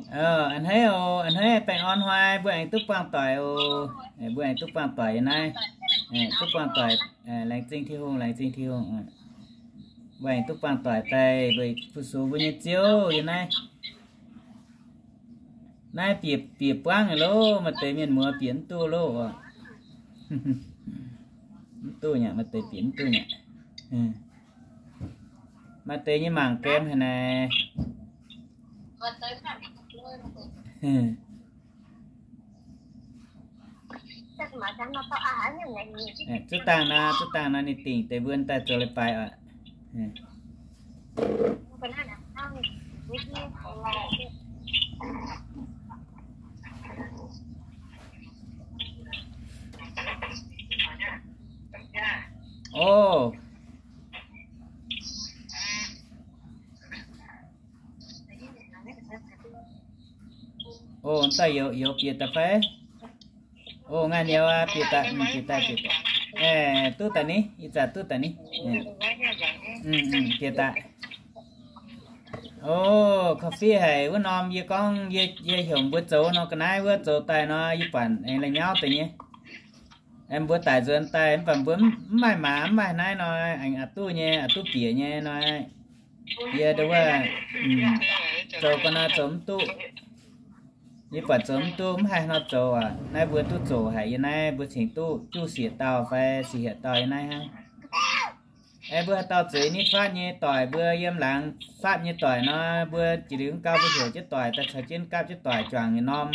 A'hneiv oc, a'hneiv baengh orn hnoi mbuo aengx duqv buangh doic oc. Mbuo aengx duqv buangh doic yiem naaiv. Duqv buangh doic, laengz zingh Tin-Hungh, laengz zingh Tin-Hungh. Mbuo aengx duqv buangh doic daaih weic fu-sux mbuo nyei Ziouv yiem naaiv. Naaiv bieqc, bieqc buangv loh, maaih deix mienh muoz bieqc mv duqv loh oc. Mv duqv nyei, maaih deix bieqc mv duqv nyei. Maaih deix nyei mangc gaem haic naaic. Zuov dangh naaiv, zuov dangh naaiv ninh dingc deix mbuo daaih zoux leiz-baaix oc. Oc. Oc, daaih youz, youz bieqc daaih fai? Oc, ngaih nyouz aqv, bieqc daaih, bieqc daaih, bieqc daaih. Duqv daaih ni, ih zanc duqv daaih ni. Bieqc daaih. Oc, coffee haic wuov norm yie gorngv, yie heuc mbuo zoux nor ga'naaiv wuov zoux daaih nor yie buatc aengx la'nyauv deix nyei. Mbuo daic nzuonx daaih mv baac mbuo mv maaih maaz, mv maaih naaiv nor, aengx a'duqv nyei, a'duqv bieqc nyei nor. Yie ndau wuov zoux ga'naaiv zoux mv duqv. Yie buatc zoux mv duqv, mv haih nor zoux aqv. Naaiv mbuo duqv zoux haic, yie naaiv mbuo cingx duqv juqv sieqv dauh fai sieqv hietc dauh yie naaiv hnangv. Aeqv, mbuo haaix dauh zeiz nitv fatv nyei doic, mbuo yiem laangz fatv nyei doic nor, mbuo jiex liuz gauh mbuo heuc jienv doic daaih caux jienv gapv jienv doic juangc yietc norm.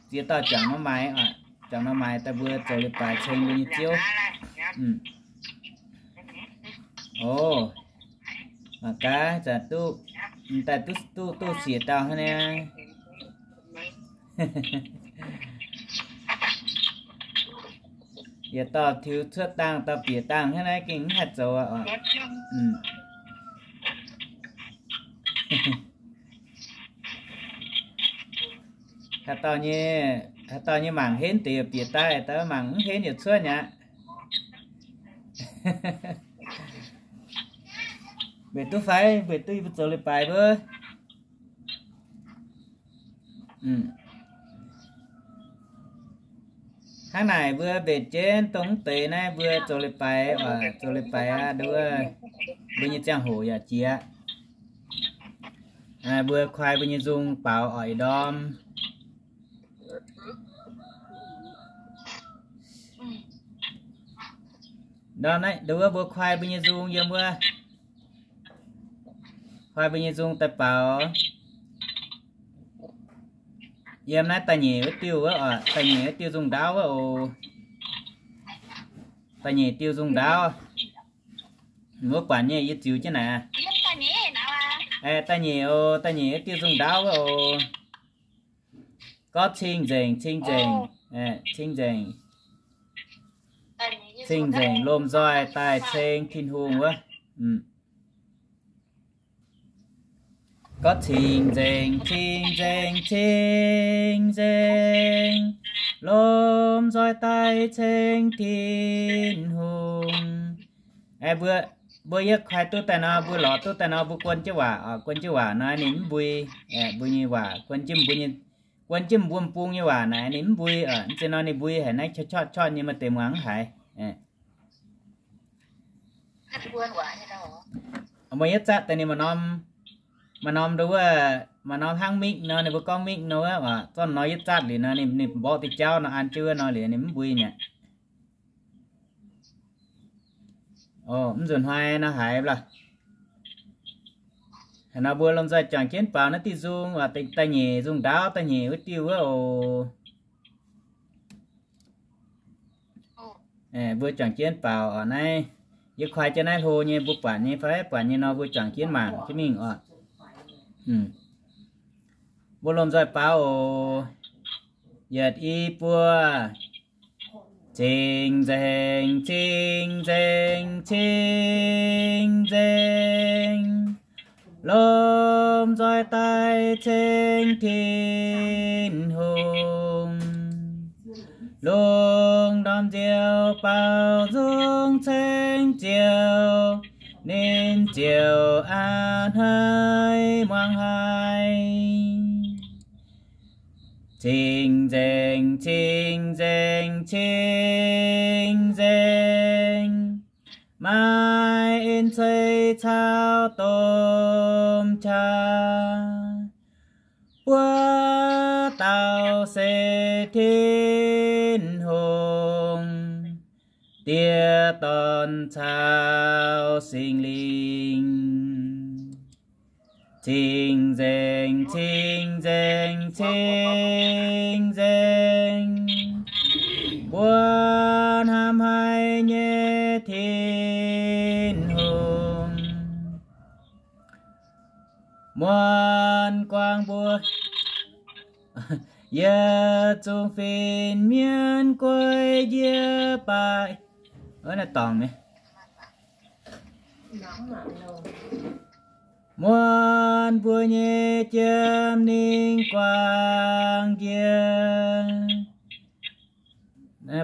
Ziex dauh juangc norm maaiz, juangc norm maaiz daaih mbuo zoux leiz-baaix ceng mbuo nyei Ziouv. Oc, mangc gaax zanc duqv, daaih duqv, duqv, duqv sieqv dauh hnangv naaiv. Yietc dauh tiux cuotv dangh, dauh bieqc dangh hnangv naaiv gengh mv haih zoux aqv. Haaix dauh nyei, haaix dauh nyei mangc henv deix yaac bieqc daaih, dauh mangc mv henv yaac cuotv nyei aqv. Mbuo duqv fai, mbuo duqv yie mbuo zoux leiz-baaix mbuo. Hnangv naaic mbuo mbenc jienv dongh mv deix naaiv mbuo zoux leiz-baaix oc, zoux leiz-baaix aqv, nduov mbuo nyei ziangh hoc yaac jiex. Mbuo kuaai mbuo nyei nzung baaux oc ih ndorm. Ndorm naaiv nduov mbuo kuaai mbuo nyei nzung yiem wuov. Kuaai mbuo nyei nzung daaih baaux. Yiem naaiv da'nyeic wuov diuh wuov oc, da'nyeic wuov diuh nzung ndaauv wuov oc. Da'nyeic diuh nzung ndaauv. Wuov buatc nyei yie ziux jienv naaic. Da'nyeic oc, da'nyeic wuov diuh nzung ndaauv wuov oc. Gorngv cing-nzengc, cing-nzengc, cing-nzengc. Cing-nzengc lomh nzoih daaih ceng Tin-Hungh wuov. Gorngv cing-nzengc, cing-nzengc, cing-nzengc, lomh nzoih daaih ceng Tin-Hungh. Mbuo, mbuo yietv kuaai duqv daaih nor, mbuo lorz duqv daaih nor, mbuo guon jienv waac oc, guon jienv waac nor ninh mv mbui. Mbuo nyei waac, guon jienv mbuo nyei, guon jienv mbuo m'bung nyei waac naaic ninh mv mbui oc. Mv zeiz nor ninh mbui haic naaiv, qaqv qaqv qaqv nyei maaih deix muangx mv haiz. Meih yietv zatv daaih ninh maaih norm, maaih norm nduov, maaih norm hnangv mingh nor, ninh mbuo gorngv mingh nor, zorqv nor yietv zatv liuz nor, ninh mborqv diuh jauv nor an jienv wuov nor liuz ninh mv mbui mi'aqv. Mv nzunc hnoi nor haiz lorqc. Haaix nor mbuo lomh nzoih juangc jienv baaux naaiv diuh nzung, da'nyeic nzung ndaauv da'nyeic wuov diuh wuov oc. Mbuo juangc jienv baaux oc. Naaiv yie kuaai jienv naaiv hlo nyei, mbuo buatc nyei fai buatc nyei nor, mbuo juangc jienv mangc jienv mingh oc. Mbuo lomh nzoih baaux oc. Yietc, i, buo. Cing-nzengc, cing-nzengc, cing-nzengc, lomh nzoih daaih ceng Tin-Hungh. Lungh ndorm nziouv baaux nzung ceng Ziouv, ninh ziouc a'hneiv muangx haic. Cing-nzengc, cing-nzengc, cing-nzengc, maaih en ceix caux domh qaqv. Buo dauh se Tin-Hungh, Diex, Dorn caux Singx Lingh. Cing-nzengc, cing-nzengc, cing-nzengc, mbuo hnamv haic nyei Tin-Hungh. Muonz guangc mbuox yietc zungv fin-mienh guei njiec baaih. Naaiv dorngc nyei. Muonz mbuo nyei jiem ningh guangc njiec.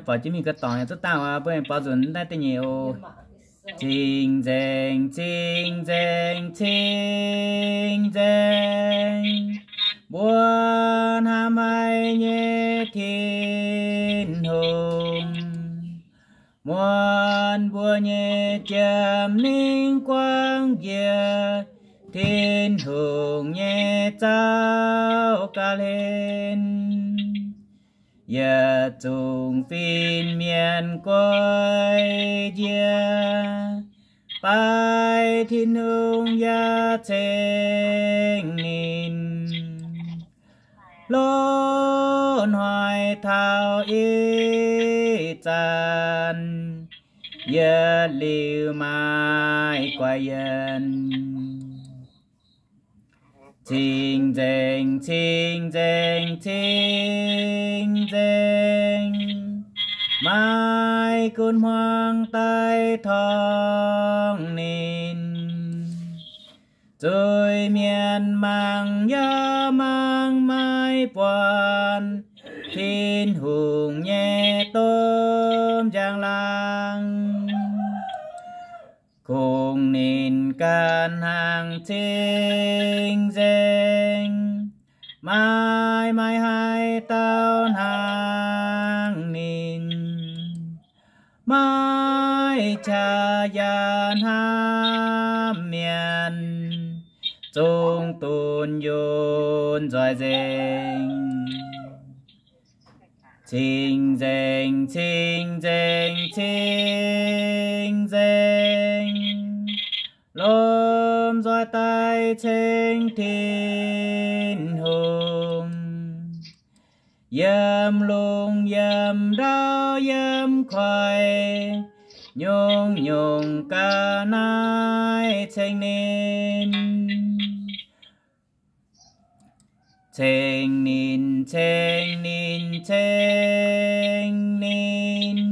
Borqv jienv mingh ga'dorngc yaac zuqc dangh, mbuo aengx borqv nzunc naaiv deix nyei oc. Cing-nzengc, cing-nzengc, cing-nzengc, mbuo hnamv haic nyei Tin-Hungh. Muonz mbuo nyei jiem ningh guangc njiec Tin-Hungh nyei zaux ga'hlen. Yietc zungv fin-mienh guei njiec baaih Tin-Hungh yaac ceng ninh. Loz-hnoi taux ih zanc, yietc liuz maaih guaix yienc. Cing-nzengc, cing-nzengc, cing-nzengc, maaih gunv hmuangx daaih torngv ninh. Zuiz-mienh mangc yaac mangc maiv buatc Tin-Hungh nyei domh njang-laangc. Kungx ninh ganh hnangv cing-nzengc, maaih maaih haaix dauh hnangv ninh. Maaih qaqv yaac hnamv mienh, zungv dunh yunh nzoih nzengc. Cing-nzengc, cing-nzengc, cing-nzengc, lomh nzoih daaih ceng Tin-Hungh. Yiem lungh yiem ndau yiem koiv, nyungc-nyungc ga'naaiv ceng ninh. Ceng ninh, ceng ninh, ceng ninh,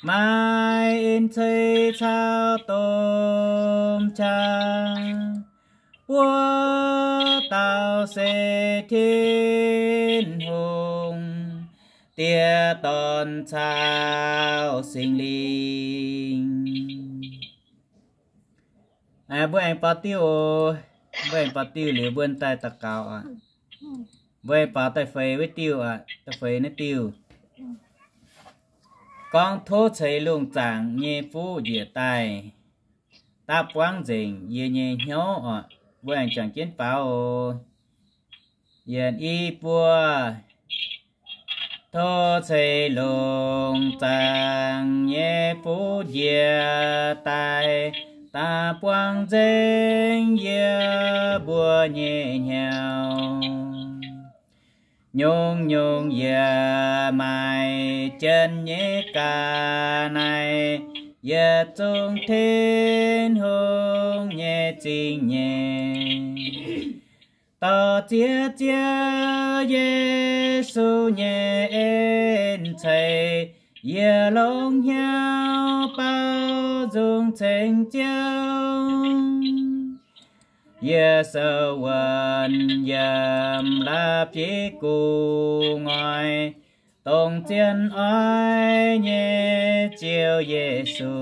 maaih en ceix caux domh qaqv. Buo dauh se Tin-Hungh, Diex, Dorn caux Singx Lingh. Mbuo aengx baaux diuh oc. Mbuo aengx baaux diuh liuz mbuo daaih daux gaux aqv. Mbuo aengx baaux daaih feix wuov diuh aqv, daaih feix naaiv diuh. Gorngv tov ceix lungh zaangc nyei fuqv njiec daaih, daav buangv nzengc yie nyei hnyouv oc. Mbuo aengx juangc jienv baaux oc. Yietc, i, buo. Tov ceix lungh zaangc nyei fuqv njiec daaih, daav buangv nzengc yie mbuo nyei hnyouv. Nyungc-nyungc yie maaih jienv nyei ga'naaiv, yietc zungv Tin-Hungh nyei zingh nyeic. Dorh ziex ziouv Yesu nyei en ceix, yie longx hnyouv baaux nzung ceng Ziouv. Yie sou wuonx yiem la'bieiv gu'nguaaic, dongh zien oix nyei Ziouv Yesu.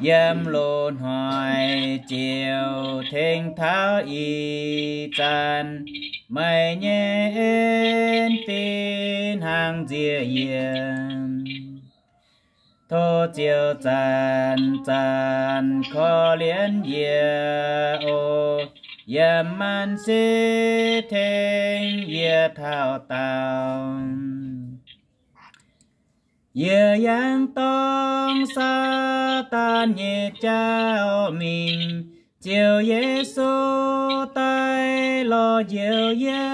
Yiem loz-hnoi ziouc tengx taux ih zanc, meih nyei en fih hnangv nziex yie. Tov Ziouv zanc-zanc korv-lienh yie oc, yiem maanc sic tengx yie taux daauh. Yie yangh dorngc Saadaan nyei jauv mingh, Ziouv Yesu daaih lorz njoux yie.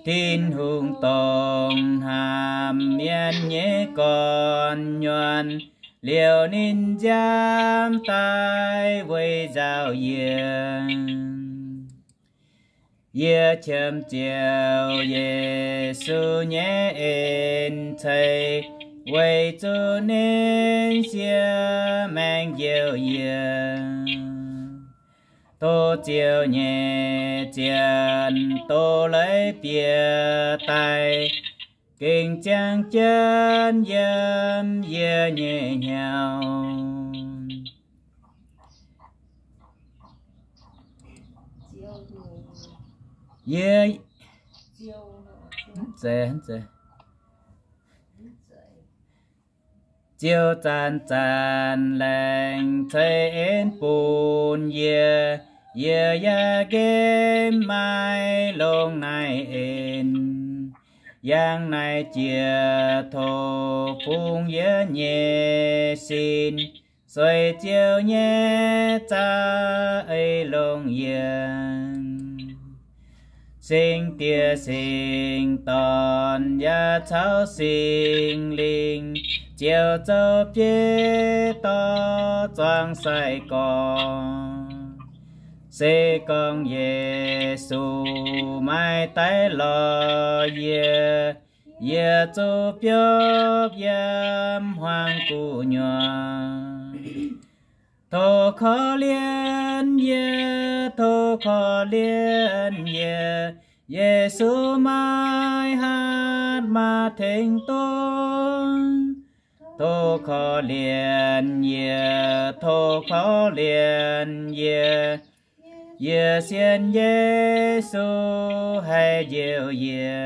Tin-Hungh dongh hnamv mienh nyei gorn-nyuonh, liouh ninh nziaamv daaih weic nzauh yie. Yie qiemx Ziouv Yesu nyei en ceix, weic zuqc ninh siec maengc njoux yie. Tov Ziouv nyei zien doz-leiz bieqc daaih, gengh ziangh jienv yiem yie nyei hnyouv. Yie, Ziouv zanc-zanc laengz ceix en bun yie, yie yaac nqemh maiv longc naaiv en. Yangh naaiv jiex tov fungx yie nyei sin, sueih Ziouv nyei za'eix longc yie. Singx Diex, Singx Dorn, yaac caux Singx Lingh, Ziouv zoux bieiv dorh zuangx sai-gorx. Se gorngv Yesu maiv daiv lorz yie, yie zuqc biopv yiem hmuangx gu'nyuoz. Tov korv-lienh yie, tov korv-lienh yie, Yesu maiv hatc maaih tengx duqv. Tov korv-lienh yie, tov korv-lienh yie, yie sienx Yesu haih njoux yie.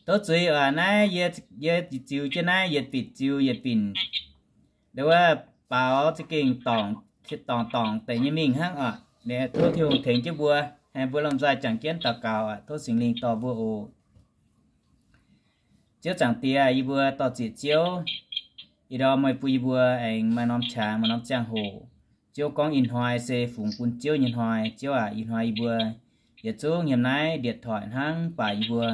Tov zuiz aac, naaiv yie, yie ziux jienv naaiv yietc binc ziux yietc binc. Wuov baaux za'gengh dorngc, dorngc dorngc deix nyei mingh hnangv oc. Tov Tin-Hungh tengx jienv mbuo, haih mbuo lomh nzoih jangx jienv daux gaux oc. Tov Singx Lingh dorh mbuo oc. Ziouv Zaangc Diex, yie mbuo dor-ziec Ziouv, ih ndorm meih bun yie mbuo aengx maaih norm qangx, maaih norm ziangh hoc. Ziouv gorngv ih hnoi se fungx bun Ziouv nyei hnoi. Ziouv aac, ih hnoi yie mbuo yietc zungv yiem naaiv điện thoại hnangv, baac yie mbuo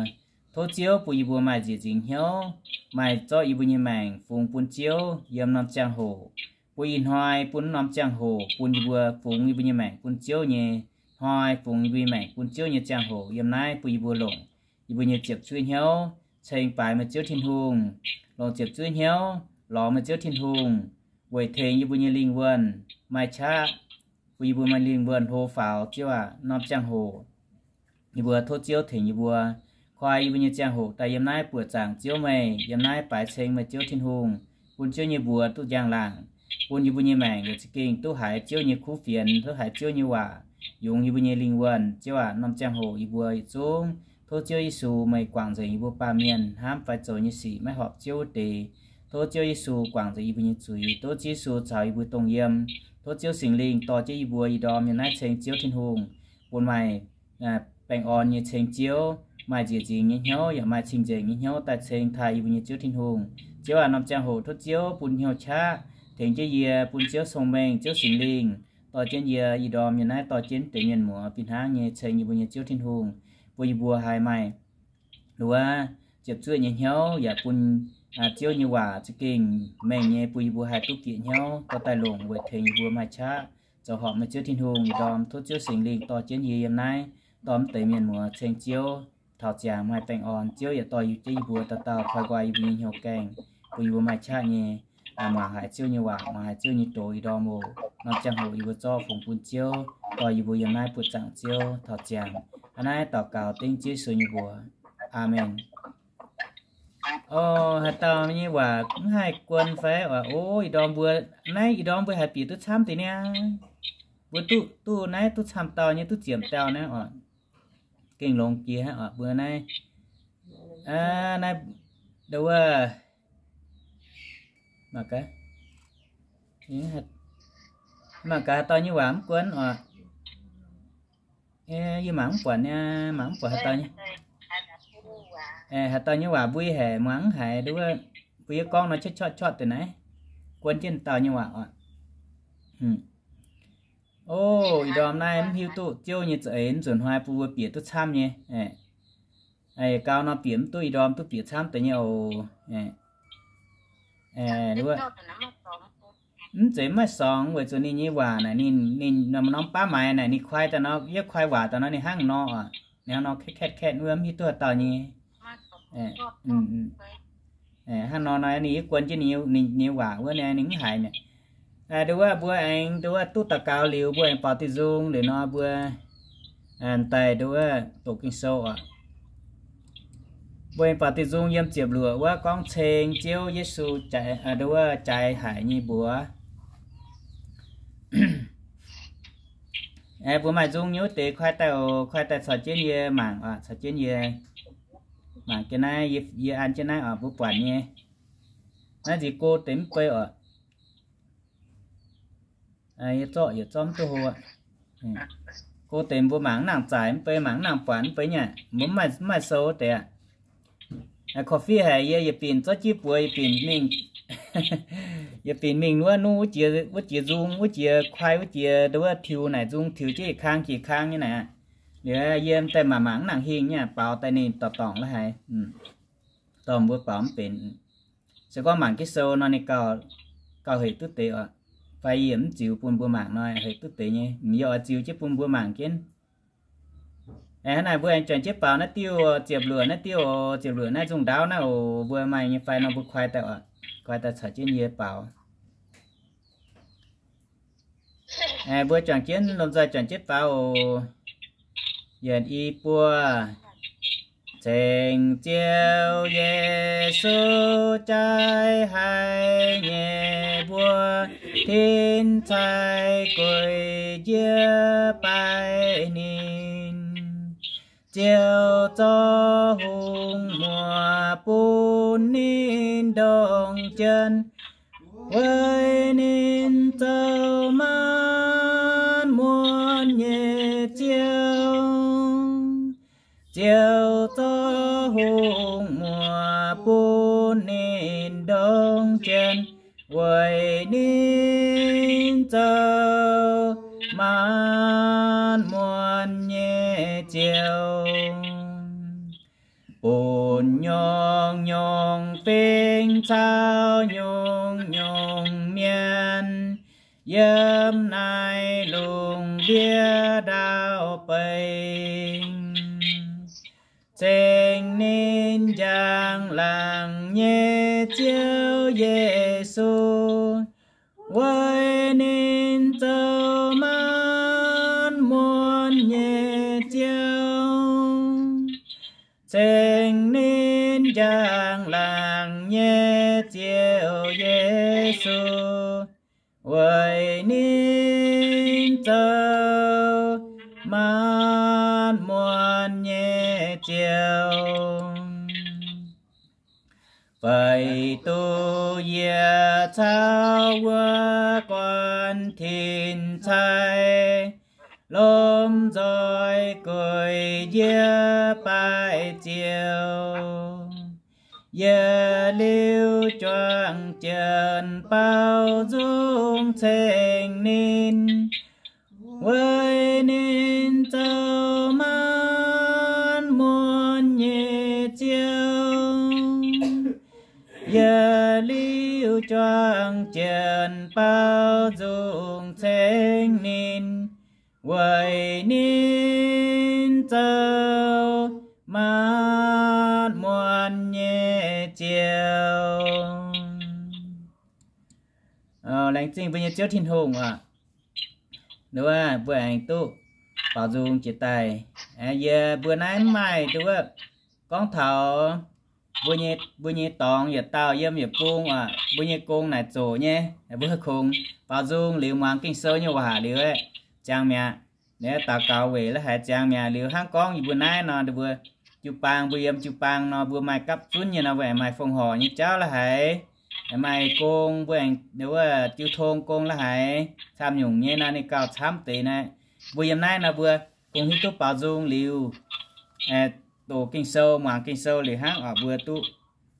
tov Ziouv bun yie mbuo maaih nzieqc nzingc hnyouv, maaih zorqv yie mbuo nyei maengc fungx bun Ziouv yiem norm ziangh hoc. Bun ih hnoi bun norm ziangh hoc bun yie mbuo fungx yie mbuo nyei maengc bun Ziouv nyei hnoi, fungx yie mbuo nyei maengc bun Ziouv nyei ziangh hoc yiem naaiv bun yie mbuo longc yie mbuo nyei ziepc zuiv hnyouv ceng baaix meih Ziouv Tin-Hungh, longc ziepc zuiv hnyouv lorz meih Ziouv Tin-Hungh weic tengx yie mbuo nyei lingh wuonh maaih qaqv, bun yie mbuo maaih lingh wuonh hlo faaux. Ziouv aac, norm ziangh hoc yie mbuo tov Ziouv tengx yie mbuo koi yie mbuo nyei ziangh hoc daaih yiem naaiv buoqc zaangc Ziouv meih, yiem naaiv baaix ceng meih Ziouv Tin-Hungh, bun Ziouv nyei mbuox duqv njang-laangc, bun yie mbuo nyei maengc yaac za'gengh duqv haiz Ziouv nyei kuv fienx, duqv haiz Ziouv nyei waac yungz yie mbuo nyei lingh wuonh. Ziouv aac, norm ziangh hoc yie mbuo yietc zungv tov Ziouv Yesu meih guangc nzengc yie mbuo baamh mienh hnamv fai zoux nyei sic maiv horpc Ziouv wuov deix. Tov Ziouv Yesu guangc nzengc yie mbuo nyei zuiz. Tov Ziouv Yesu caux yie mbuo dongh yiem. Tov Ziouv Singx Lingh dorh jienv yie mbuo ih ndorm yiem naaiv ceng Ziouv Tin-Hungh, bun maaih baengh orn nyei ceng Ziouv, maaih nzieqc nzingc nyei hnyouv yaac maaih cing-nzengc nyei hnyouv daaih ceng taaih yie mbuo nyei Ziouv Tin-Hungh. Ziouv aac, norm ziangh hoc tov Ziouv bun hnyouv qaqv tengx jienv yie, bun Ziouv cong-mengh, Ziouv Singx Lingh dorh jienv yie ih ndorm yiem naaiv dorh jienv deix mienh muoz fih hnangv nyei ceng yie mbuo nyei Ziouv Tin-Hungh, bun yie mbuo haih maaih luov ziepc zuoqv nyei hnyouv, yaac bun Ziouv nyei waac za'gengh mengh nyei bun yie mbuo haih duqv bieqc hnyouv dorh daaih longc weic tengx yie mbuo maaih qaqv zoux horpc meih Ziouv Tin-Hungh. Ih ndorm tov Ziouv Singx Lingh dorh jienv yie yiem naaiv, dorh mv deix mienh muoz ceng Ziouv. Taux ziangx maaih baengh orn, Ziouv yaac dorh jienv yie mbuo dauh dauh koi nqoi yie mbuo nyei hnyouv gaengh, bun yie mbuo maaih qaqv nyei muangx haiz Ziouv nyei waac, muangx haiz Ziouv nyei doz ih ndorm oc. Norm ziangh hoc yie mbuo zorqv fungx bun Ziouv, dorh yie mbuo yiem naaiv buoqc zaangc Ziouv. Taux ziangx hnangv naaiv daux gaux dengv Ziouv Yesu nyei mbuox. Aamen. O, haaix dauh nyei waac mv haih guon fai? Waac o, ih ndorm mbuo, naaiv ih ndorm mbuo haiz bieqc duqv camv deix niaa. Mbuo duqv, duqv naaiv duqv camv dauh nyei, duqv ziepc dauh naaiv oc. Gengh longx jiex oc mbuo naaiv. Naaiv, ndo wuov, mangc gaax, mangc gaax haaix dauh nyei waac mv gunv oc. Yie mangc mv buatc niaa, mangc mv buatc haaix dauh nyei, haaix dauh nyei waac mbuo haiz muangx mv haiz, ndo wuov, mbuo yie gorngv nor qotv qotv qotv deix naaiv, gunv jienv dauh nyei waac oc. O, ih ndorm naaiv mv hiuv duqv Ziouv nyei za'eix, mv nzunc hnoi bun mbuo bieqc duqv camv nyei. Gau nor bieqc mv duqv, ih ndorm duqv bieqc camv deix nyei oc. Mv zeiz mv maaih sorngx, weic zuqc ninh nyei waac naaic, ninh, ninh norm baav maaiz naaic, ninh kuaai daaih nor, yie kuaai waac daaih nor ninh hnangv nor oc. Ninh hnangv nor kaeqv kaeqv kaeqv wuov, mv hiuv duqv haaix dauh nyei. Hnangv nor nor ninh yie guon jienv ninh nyei waac wuov, ninh mv haiz mi'aqv. Ndo wuov mbuo aengx ndo wuov duqv daux gaux liuz, mbuo aengx baaux diuh nzung liuz nor mbuo daaih ndo wuov doqc Ging-Sou oc. Mbuo aengx baaux diuh nzung yiem ziepc luoqc wuov gorngv ceng Ziouv Yesu ndo wuov jaaix haic nyei mbuox. Mbuo maaih nzung nyei wuov deix kuaai daaih oc, kuaai daaih caux jienv yie mangc oc, caux jienv yie mangc jienv naaiv, yie an jienv naaiv oc, mbuo buatc nyei. Naaiv nziex go deix mv bei oc. Yie zorqv yietc zorqv mv duqv hlo. Go deix mbuo mangc mv nangc zaaic mv bei, mangc mv nangc buatc mv bei nyei aqv. Mbuo mv maaih sou deix aqv. Korv-fiqv haic, yie yietc binc zorqv jienv buoz, yietc binc mingh, yietc binc mingh wuov nuv wuov jiex, wuov jiex nzung, wuov jiex kuaai, wuov jiex ndo wuov tiux naaic nzung, tiux jienv yietc kang jiex kang nyei naaic aqv. Liuz yie daaih mangc mangc mv nangc hingh nyei aqv, baaux daaih ninh dorngc dorngc la'haiz, dorh mbuo baaux mv benx. Se gorngv mangc jienv sou nor ninh gauh, gauh hec duqv deix oc. Fai yie mv ziux bun mbuo mangc nor hec duqv deix nyei. Yie oix ziux jienv bun mbuo mangc jienv. Hnangv naaic mbuo aengx juangc jienv baaux naaiv diuh ziepc luoqc naaiv diuh oc, ziepc luoqc naaiv nzung ndaauv naaiv oc, mbuo maaih nyei fai nor mbuo kuaai daaih oc, kuaai daaih caux jienv yie baaux. Mbuo juangc jienv, lomh nzoih juangc jienv faaux oc. Yietc, i, buo. Ceng Ziouv Yesu jaaix haic nyei mbuo, tin-cai gueic njiec baaix ninh. Ziouv zorqv hungh muoc bun ninh ndongc jien, weic ninh zoux maanc muonc nyei Ziouv. Ziouv zorqv hungh muoc bun ninh ndongc jien, weic ninh zoux maanc muonc nyei Ziouv. Bun nyungc-nyungc fingx caux nyungc-nyungc mienh yiem naaiv lungh ndiev ndau-beih ceng ninh njang-laangc nyei Ziouv Yesu, weic ninh zoux maanc muonc nyei Ziouv. Ceng ninh njang-laangc nyei Ziouv Yesu, weic ninh zoux maanc muonc nyei Ziouv. Feix duqv yie caux wuov guanh tin-cai lomh nzoih gueic njiec baaix Ziouv. Yietc liuz juangc jienv baaux nzung ceng ninh, weic ninh zoux maanc muonc nyei Ziouv. Yietc liuz juangc jienv baaux nzung ceng ninh, weic ninh zoux maanc muonc nyei Ziouv. Laengz zingh mbuo nyei Ziouv Tin-Hungh oc. Nduov mbuo aengx duqv baaux nzung jiex daaih. Yie mbuo naaiv mv maaih nduov gorngv taux mbuo nyei, mbuo nyei dorngx yietc dauh yiem yietc bung oc. Mbuo nyei gong naaic zoqc nyei, mbuo kungx baaux nzung liuz muangx Ging-Sou nyei waac liuz aeqv, ziangx mi'aqv. Ninh daux gaux weic la'haiz ziangx mi'aqv. Liuz hnangv gorngv yie mbuo naaiv nor, mbuo jiu-baang, mbuo yiem jiu-baang nor, mbuo maaih gapv zunv nyei nor, mbuo aengx maaih fongc horc nyei jauv la'haiz, maaih gong, mbuo aengx wuov jiu tong gong la'haiz, camv nyungc nyei nor, ninh gauh camv deix naaiv. Mbuo yiem naaiv nor, mbuo kungx hiuv duqv baaux nzung liuz, doqc Ging-Sou, muangx Ging-Sou liuz hnangv oc, mbuo duqv,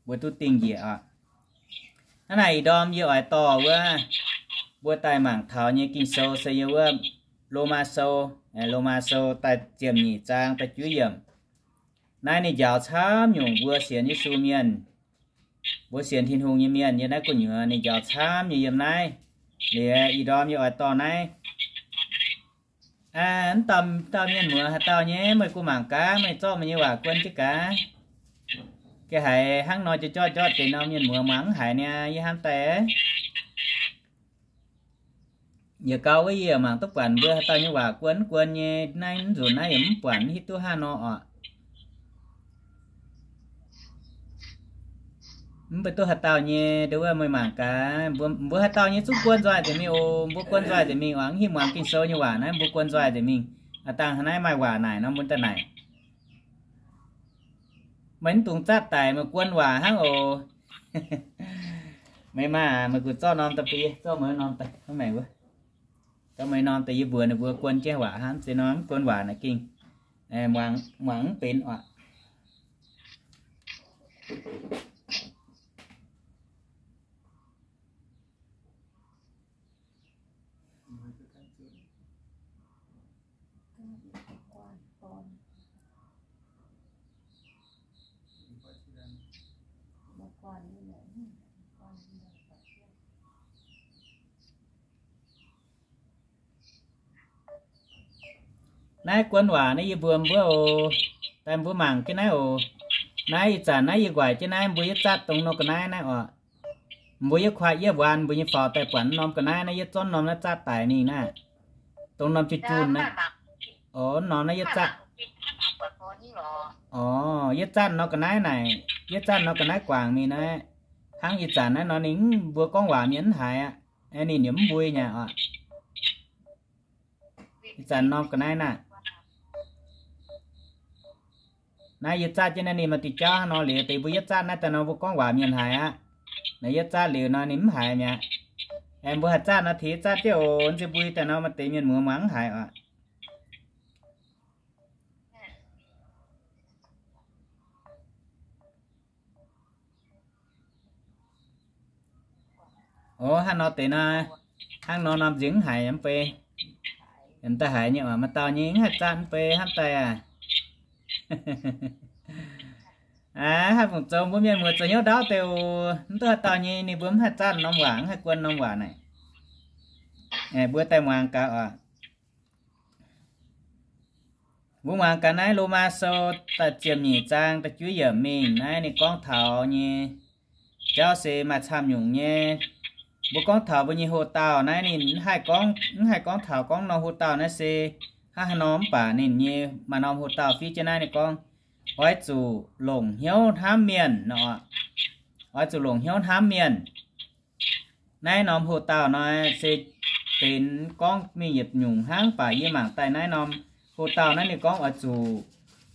mbuo duqv dingh njiec oc. Hnangv naaic ih ndorm yie oix dorh wuov mbuo daaih mangc taux nyei Ging-Sou se yiem wuov Lomaa Sou, Lomaa Sou da'ziepc nyeic zaang da'juov yiemc. Naaiv ninh njaaux camv nyungc mbuo sienx Yesu mienh, mbuo sienx Tin-Hungh nyei mienh yiem naaiv gu'nyuoz ninh njaaux camv nyei yiem naaiv. Liuz ih ndorm yie oix dorh naaiv. Mv dauh, dauh mienh muoz haaix dauh nyei, meih gu mangc gaax, meih zorqv meih nyei waac guon jienv gaax. Ga'haiz hnangv nor jauv jorqv deix norm mienh muoz muangx mv haiz niaa, yie hnamv daaih. Yietc gau wuov yie mangc duqv buatc mbuo haaix dauh nyei waac guon mv guon nyei, naaiv mv nzunc naaiv yaac mv buatc, mv hiuv duqv haaix nor oc. Mv baac duqv haaix dauh nyei, nduov wuov meih mangc gaax, mbuo, mbuo haaix dauh nyei zungv guon nzoih nzengc mingh oc. Mbuo guon nzoih nzengc mingh oc. Mv hiuv muangx Ging-Sou nyei waac naaiv, mbuo guon nzoih nzengc mingh. Aa, dangh hnangv naaiv maaih waac naaic nor, mbuo daaih naaic. Meih mv dungx zatv daic, meih guon waac hnangv oc. Meih maah, meih gunv zorqv norm daaih bun yie, zorqv meih norm daaih, gorngv meih wuov, gorngv meih norm daaih yie mbuox ninh mbuo guon jienv waac hnangv, se norm mv guon waac naaic gengh muangx, muangx mv benx oc. Naaiv guon waac naaiv yie mbuox mbuo oc. Daaih mbuo mangc jienv naaiv oc. Naaiv ih zanc naaiv yie nquaaic jienv naaiv mbuo yietv zatv dongh nor ga'naaiv naaiv oc. Mbuo yietv kuaaiv yietv muonz mbuo nyei faaux daaih buatc norm ga'naaiv naaiv yietv zorqv norm naaiv zatv daic mingh naaiv. Dongh norm junh junh naaiv. Oc, norm naaiv yietv zatv. Oc, yietv zatv nor ga'naaiv naaic, yietv zatv nor ga'naaiv guangc mingh naaiv. Hnangv ih zanc naaiv nor ninh mbuo gorngv waac mienh mv haiz aqv. Ninh yaac mv mbui nyei oc. Ih zanc norm ga'naaiv naaiv. Naaiv yie zatv jienv naaiv ninh maaih diuh jauv hnangv nor liuz deix mbuo yietv zatv naaiv daaih nor mbuo gorngv waac mienh haiz aqv. Naaiv yietv zatv liuz nor ninh mv haiz mi'aqv. Aengx mbuo haih zatv nor teix zatv jienv oc, nziex mbui daaih nor maaih deix mienh muoz muangx mv haiz oc. Oc, hnangv nor deix nor, hnangv nor norm nziex mv haiz mv bei. Daaih haiz nyei oc, maaih dauh nyei mv haih zatv mv bei hnamv daaih aac. Aa, haih fungc zoux mbuo mienh muoz zoux hnyouv ndaauv deix oc. Mv duqv haaix dauh nyei ninh mbuo mv haih zatv norm waac, mv haih guon norm waac naaic. Mbuo daaih muangx gaax oc. Mbuo muangx gaax naaiv Lomaa Sou da'ziepc nyeic zaang da'juov yiemc mingh naaiv ninh gorngv taux nyei jauv se maaih camv nyungc nyei. Mbuo gorngv taux mbuo nyei hox-dauh naaiv ninh mv haih gorngv, mv haih gorngv taux gorngv norm hox-dauh naaiv se hnangv haaix nor mv baac ninh nyei maaih norm hox-dauh fiev jienv naaiv ninh gorngv, oix zuqc longc hnyouv hnamv mienh nor. Oix zuqc longc hnyouv hnamv mienh. Naaiv norm hox-dauh nor se benx gorngv mingh yietc nyungc hnangv, mv baac yie mangc daaih naaiv norm hox-dauh naaiv ninh gorngv oix zuqc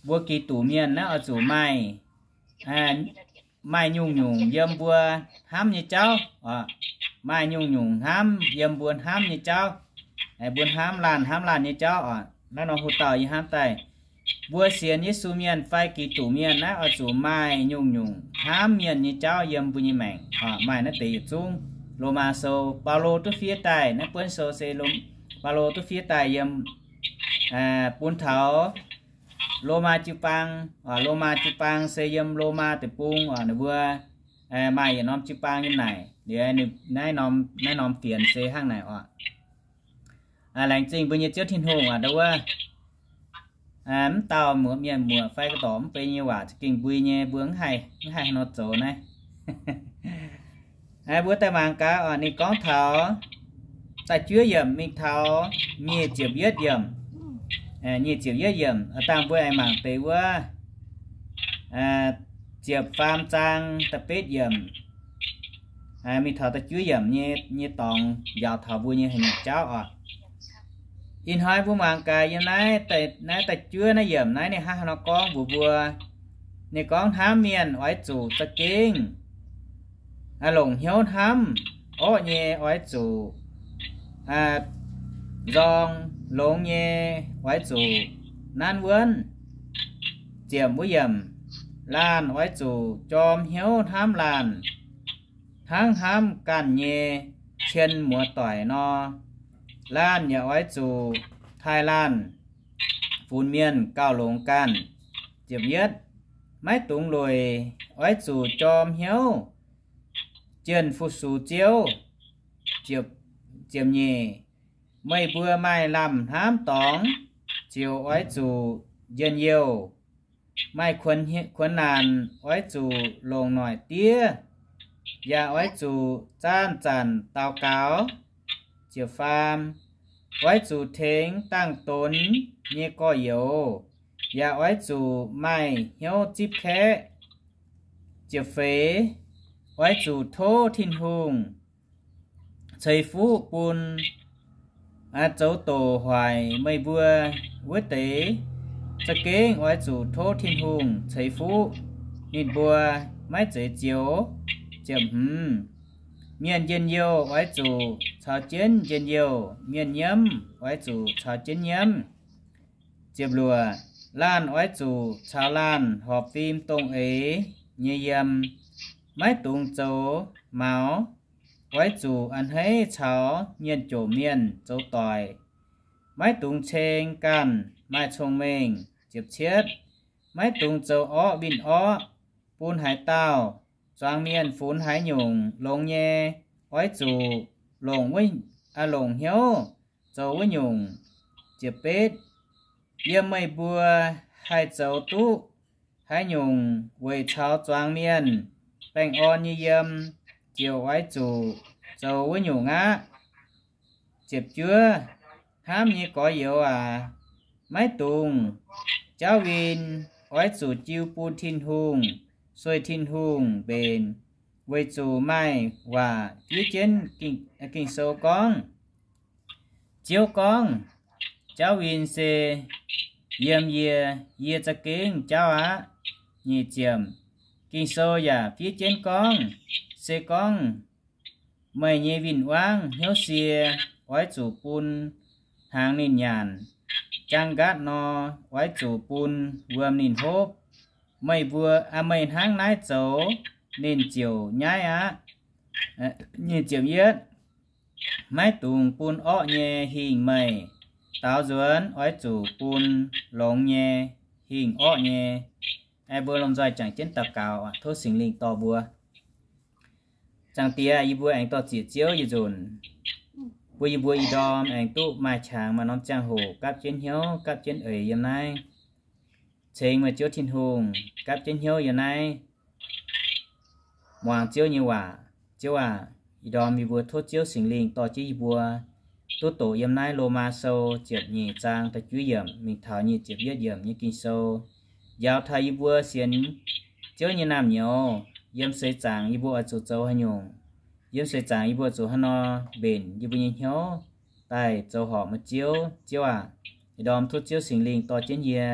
mbuo Giduc mienh naaiv oix zuqc maaih, maaih nyungc-nyungc yiem mbuo hnamv nyei jauv. Maaih nyungc-nyungc hnamv yiem mbuo hnamv nyei jauv. Mbuo hnamv laanh hnamv laanh nyei jauv oc. Naaiv norm hox-dauh yie hnamv daaih, mbuo sienx Yesu mienh fai Giduc mienh naaiv oix zuqc maaih nyungc-nyungc hnamv mienh nyei jauv yiem mbuo nyei maengc. Maaih naaiv deix yietc zungv Lomaa Sou, Baulo duqv fiev daaih. Naaiv buonv sou se Baulo duqv fiev daaih yiem bun taux Lomaa jiu-baang. Lomaa jiu-baang se yiem Lomaa deic-bung oc. Ninh mbuo maaih yietc norm jiu-baang yiem naaic. Liuz naaiv norm, naaiv norm fienx se hnangv naaic oc. Laengz zingh mbuo nyei Ziouv Tin-Hungh aac, ndau wuov mv dauh muoz mienh muoz fai ga'ndorc mv bei nyei waac za'gengh mbui nyei, mbuo mv haih, mv haih haaix nor zoux naaiv. Mbuo daaih mangc gaax oc, ninh gorngv taux da'juov yiemc mingh taux nyic ziepc yietv yiemc. Nyic ziepc yietv yiemc, dangh mbuo aengx mangc deix wuov ziepc faam zaang da'betv yiemc mingh taux da'juov yiemc nyei, nyei dorngx njaaux taux mbuo nyei haaix nyungc jauv oc. Ih hnoi mbuo muangx gaax yiem naaiv, naaiv da'juov naaiv yiemc naaiv ninh hnangv haaix nor gorngv mbuox mbuo. Ninh gorngv hnamv mienh oix zuqc za'gengh longc hnyouv hnamv, orqv nyei oix zuqc nzorng, longx nyei oix zuqc nanv wuonv. Ziepc wuov yiemc, laanh oix zuqc jorm hnyouv hnamv laanh, hnangv hnamv ganh nyei cien muoz-doic nor. Laanh yaac oix zuqc taaih laanh funx mienh gauh longx ganh. Ziepc yietv, maiv dungx lueic, oix zuqc jorm hnyouv jienh fu-sux Ziouv. Ziepc nyeic, meih mbuo maaih lamh hnamv dorngx ziouc oix zuqc njien-youh. Maaih kuonx naanc oix zuqc longc noic diev, yaac oix zuqc zaanv zanc daux gaux. Ziepc faam, oix zuqc tengx dangh donx nyei gorx-youz, yaac oix zuqc maaih hnyouv zipv kaeqv. Ziepc feix, oix zuqc tov Tin-Hungh ceix fuqv bun zoux doqc hoic meih mbuo wuov deix. Za'gengh oix zuqc tov Tin-Hungh ceix fuqv ninh mbuo maiv zeiz zioux. Ziepc hmz, mienh njien-youh oix zuqc caux jienv njien-youh, mienh nyiemv oix zuqc caux jienv nyiemv. Ziepc luoqc, laanh oix zuqc caux laanh horpc fim dongh eix nyei yiem, maiv dungx zoux maux. Oix zuqc a'hneiv caux mienh jomc mienh zoux doic, maiv dungx ceng ganh maaih cong-mengh. Ziepc cietv, maiv dungx zoux orqv win-orqv bun haaix dauh. Zuangx mienh funx haaix nyungc longx nyei, oix zuqc longc, longc hnyouv zoux wuov nyungc. Ziepc betv, yiem meih mbuo haih zoux duqv haaix nyungc weic caux zuangx mienh baengh orn nyei yiem, ziouc oix zuqc zoux wuov nyungc aqv. Ziepc juov, hnamv nyei gorx-youz aac, maiv dungx jaauv win. Oix zuqc jiu bun Tin-Hungh, sueih Tin-Hungh mbenc, weic zuqc maaih waac fiev jienv Ging-Sou gorngv, Ziouv gorngv, jaauv win se yiem yie, yie za'gengh jaauv aqv. Nyic ziepc, Ging-Sou yaac fiev jienv gorngv, se gorngv meih nyei win-wangv hnyouv sie, oix zuqc bun hnaangx ninh nyanc, jaang nqaatv nor, oix zuqc bun wuom ninh hopv. Meih mbuo, meih hnangv naaiv zoux, ninh ziouc nyaiv aqv. Nyic ziepc yietv, maiv dungx bun orqv nyei hingh meih daaux nzuonx, oix zuqc bun longx nyei hingh orqv nyei. Mbuo lomh nzoih jangx jienv daux gaux, tov Singx Lingh dorh mbuo. Zaangc Diex, yie mbuo aengx dor-ziec Ziouv yietc nzunc, bun yie mbuo ih ndorm aengx duqv maaih qangx maaih norm ziangh hoc gapv jienv hnyouv gapv jienv eix yiem naaiv, ceng meih Ziouv Tin-Hungh gapv jienv hnyouv yiem naaiv muangx Ziouv nyei waac. Ziouv aac, ih ndorm yie mbuo tov Ziouv Singx Lingh dorh jienv yie mbuo duqv doqc yiem naaiv Lomaa Sou ziepc nyeic zaang da'juov yiemc mingh taux nyic ziepc yietv yiemc nyei Ging-Sou, njaaux taux yie mbuo sienx Ziouv nyei naamh nyouz yiem seix zaangc yie mbuo oix zuqc zoux haaix nyungc, yiem seix zaangc yie mbuo oix zuqc haaix nor mbenc yie mbuo nyei hnyouv daaih zoux horpc meih Ziouv. Ziouv aac, ih ndorm tov Ziouv Singx Lingh dorh jienv yie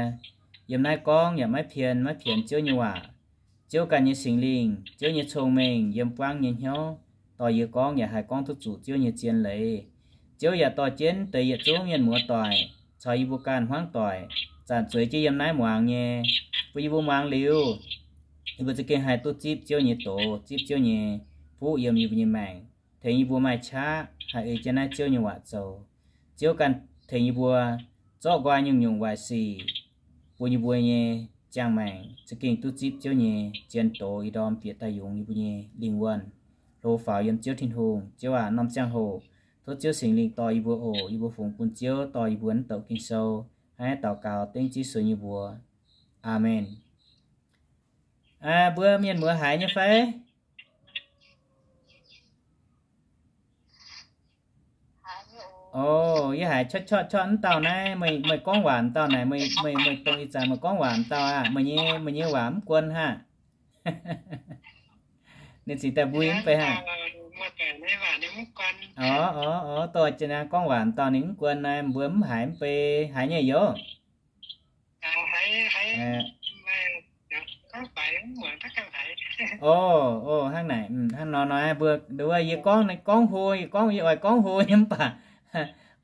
yiem naaiv gorngv yaac maiv pien maiv pienx Ziouv nyei waac. Ziouv ganh nyei Singx Lingh, Ziouv nyei cong-mengh yiem buangv nyei hnyouv, dorh yie gorngv yaac haih gorngv duqv zuqc Ziouv nyei zien leiz. Ziouv yaac dorh jienv deix yietc zungv mienh muoz-doic caux yie mbuo ganh hmuangv doic zanc zueiz jienv yiem naaiv muangx nyei, bun yie mbuo muangx liuz, yie mbuo za'gengh haih duqv zipv Ziouv nyei doz, zipv Ziouv nyei fuqv yiem yie mbuo nyei maengc, tengx yie mbuo maaih qaqv haih ei jienv naaiv Ziouv nyei waac zoux. Ziouv ganh tengx yie mbuo zorqv nqoi nyungc-nyungc waaic sic bun yie mbuo nyei ziangh maengc za'gengh duqv zipv Ziouv nyei zien doz ih ndorm bieqc daaih yungz yie mbuo nyei lingh wuonh, hlo faaux yiem Ziouv Tin-Hungh. Ziouv aac, norm ziangh hoc tov Ziouv Singx Lingh dorh yie mbuo oc. Yie mbuo fungx bun Ziouv dorh yie mbuo naaiv douc Ging-Sou, hnangv naaiv daux gaux dengv Ziouv Yesu nyei mbuox. Aamen. Mbuo mienh muoz haiz nyei fai? O, yie haiz corqv corqv corqv mv dauh naaiv, meih gorngv waac mv dauh naaic, meih dongh ih zanc meih gorngv waac mv dauh aqv, meih nyei, meih nyei waac mv guon haic. Ninh cingx daaih mbui mv bei haic. Orv, orv, orv, dorh jiex naaiv gorngv waac dauh ninh mv guon naaiv mbuo mv haiz mv bei haiz nyei youz. O, o, hnangv naaic, hnangv nor nor mbuo nduov yie gorngv, gorngv hlo, yie gorngv, yie oix gorngv hlo nyei mv baac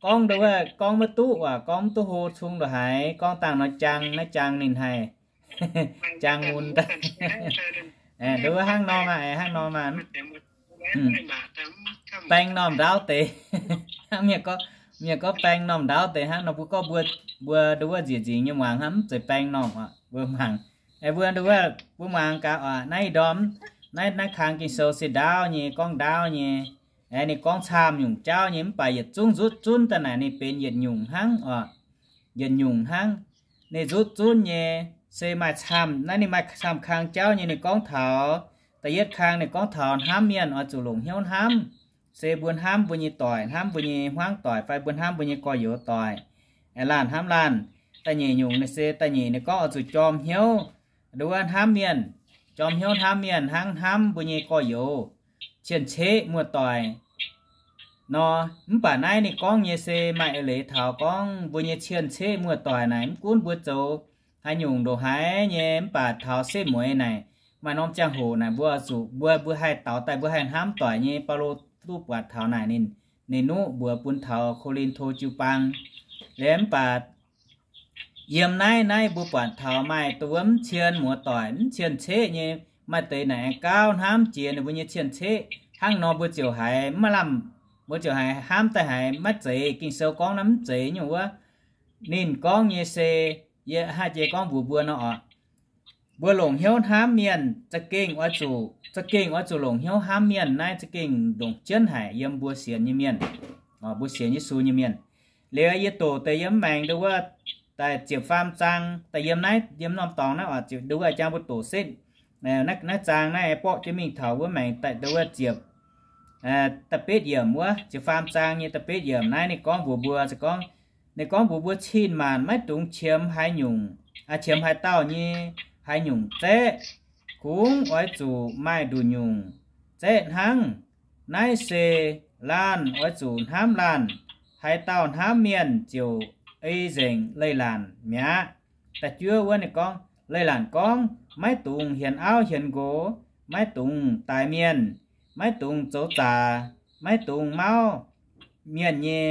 gorngv nduov gorngv maiv duqv waac, gorngv mv duqv hlo cung ndongc haaix, gorngv dangh nor jaang, naaiv jaang ninh haih jaang mun daaih. Nduov hnangv nor maah, hnangv nor maah. Baeng normh ndaauv deix. Hnangv mienh gorngv, mienh gorngv baeng normh ndaauv deix hnangv nor, mbuo gorngv mbuo, mbuo nduov nzieqc nzingx nyei muangx hnangv, mv zeiz baeng normh oc, mbuo muangx. Mbuo nduov, mbuo muangx gaax oc, naaiv ih ndorm, naaiv, naaiv kang Ging-Sou se ndaauv nyei, gorngv ndaauv nyei. Ninh gorngv camv nyungc jauv nyei, mv baac yietc zungv nzutv zunv daaih naaic ninh benx yietc nyungc hnangv oc. Yietc nyungc hnangv. Ninh nzutv zunv nyei, se maaih camv, naaiv ninh maaih camv kang jauv nyei. Ninh gorngv taux da'yietv kang, ninh gorngv taux hnamv mienh oix zuqc longc hnyouv hnamv, se mbuo hnamv mbuo nyei doic, hnamv mbuo nyei hmuangv doic, fai mbuo hnamv mbuo nyei gorx-youz doic, laanh hnamv laanh. Da'nyeic nyungc se da'nyeic ninh gorngv oix zuqc jorm hnyouv. Nduov hnamv mienh, jorm hnyouv hnamv mienh hnangv hnamv mbuo nyei gorx-youz, cien-ceqv muoz-doic nor. Mv baac naaiv ninh gorngv nyei se maaih eix leiz taux gorngv mbuo nyei cien-ceqv muoz-doic naaic, mv gunv mbuo zoux haaix nyungc ndongc haaix nyei, mv baac taux setv mueiz naaic, maaih norm ziangh hoc naaic mbuo zuqc, mbuo, mbuo haih daux daaih, mbuo haih hnamv doic nyei. Baulo duqv buatc taux naaic ninh, ninh nuqv mbuox bun taux Ko^lin^to jiu-baang. Liuz mv baac yiem naaiv, naaiv mbuo buatc taux maaih dongh wuov mv cien muoz-doic, mv cien-ceqv nyei, maaih deix naaic aengx gauh hnamv jiex ninh mbuo nyei cien-ceqv. Hnangv nor mbuo ziouc haiz maiv lamh, mbuo ziouc haiz hnamv daaih haiz maiv zeiz. Ging-Sou gorngv naaiv mv zeiz nyungc wuov. Ninh gorngv nyei se, yie haih jiex gorngv mbuox mbuo nor oc, mbuo longc hnyouv hnamv mienh za'gengh oix zuqc, za'gengh oix zuqc longc hnyouv hnamv mienh. Naaiv za'gengh ndongc jienv haic yiem mbuo sienx nyei mienh, mbuo sienx Yesu nyei mienh. Liuz yie doqc deix yiem maengx nduov wuov daaih ziepc faam zaang daaih yiem naaiv, yiem norm dorngx naaiv oc, nduov wuov jang mbuo doqc setv. Naaiv, naaiv zaang naaiv borqv jienv mingh taux wuov maengx daaih nduov wuov ziepc da'betv yiemc wuov, ziepc faam zaang nyei da'betv yiemc naaiv ninh gorngv mbuox mbuo, se gorngv, ninh gorngv mbuox mbuo cin-maanc maiv dungx qiemx haaix nyungc, qiemx haaix dauh nyei haaix nyungc zaeqv. Kungx oix zuqc maaih nduqc nyungc zaeqv hnangv. Naaiv se laanh oix zuqc hnamv laanh. Haaix dauh hnamv mienh ziouc ei nzengc leiz-latc mi'aqv. Da'juov wuov ninh gorngv, leiz-latc gorngv, maiv dungx hienx auv hienx nqox, maiv dungx daix mienh, maiv dungx zoux zaax, maiv dungx mauv mienh nyei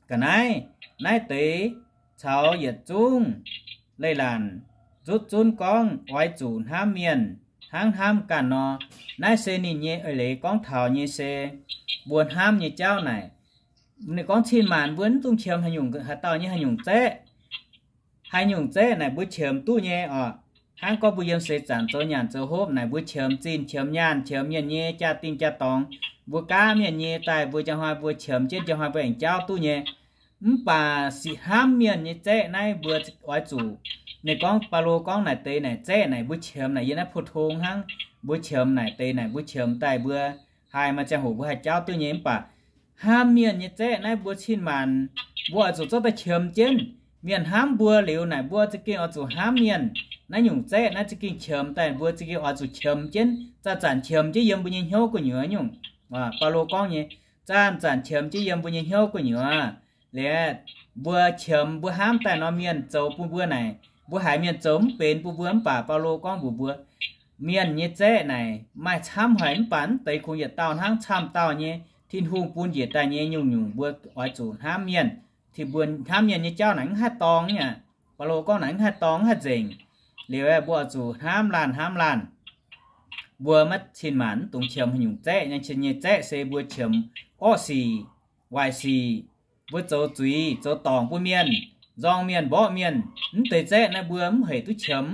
ga'naaiv. Naaiv deix caux yietc zungv leiz-latc nzutv zunv gorngv oix zuqc hnamv mienh hnangv hnamv ganh nor. Naaiv se ninh nyei eix leiz gorngv taux nyei se mbuo hnamv nyei jauv naaic. Ninh gorngv cin-maanc mbuo mv dungx qiemx haaix nyungc, haaix dauh nyei haaix nyungc zaeqv. Haaix nyungc zaeqv naaic mbuo qiemx duqv nyei oc. Hnangv gorngv mbuo yiem seix zanc zoux nyanc zoux hopv naaic mbuo qiemx zinh qiemx nyaanh qiemx mienh nyei jaa-dingh jaa-dorngx, mbuo gaav mienh nyei daaih mbuo njang hnoi mbuo qiemx jienv njang hnoi mbuo aengx jauv duqv nyei. Mv baac sic hnamv mienh nyei zaeqv naaiv mbuo oix zuqc, ninh gorngv, Baulo gorngv naaic deix naaic zaeqv naaic mbuo qiemx naaic yiem naaiv pou-tong hnangv. Mbuo qiemx naaic deix naaic mbuo qiemx daaih mbuo haih maaih ziangh hoc mbuo haih jauv duqv nyei. Mv baac hnamv mienh nyei zaeqv naaiv mbuo cin-maanc mbuo oix zuqc zorqv daaih qiemx jienv. Mienh hnamv mbuo liuz naaic mbuo za'gengh oix zuqc hnamv mienh. Naaiv nyungc zaeqv naaiv za'gengh qiemx daaih mbuo za'gengh oix zuqc qiemx jienv, zanc-zanc qiemx jienv yiem mbuo nyei hnyouv gu'nyuoz nyungc. Baulo gorngv nyei, zanc-zanc qiemx jienv yiem mbuo nyei hnyouv gu'nyuoz. Liuz mbuo qiemx mbuo hnamv daaih nor mienh zoux bun mbuo naaic, mbuo haiz mienh zoux mv benx bun mbuo. Mv baac Baulo gorngv mbuox mbuo, mienh nyei zaeqv naaic maaih camv haic, mv baac mv deix kungx yietc dauh hnangv, camv dauh nyei. Tin-Hungh bun njiec daaih nyei nyungc-nyungc mbuo oix zuqc hnamv mienh. Tin-Hungh hnamv mienh nyei jauv naaic mv haih dorngx aqv. Baulo gorngv naaic mv haih dorngx, mv haih nzengc. Liuz mbuo oix zuqc hnamv laanh hnamv laanh. Mbuo maiv cin-maanc mv dungx qiemx haaix nyungc zaeqv. Nyei cin nyei zaeqv se mbuo qiemx orqv sic, waaic sic, mbuo zoux zuiz zoux dorngc bun mienh, nzorng mienh, mborqv mienh, mv deix zaeqv naaiv mbuo mv heic duqv qiemx.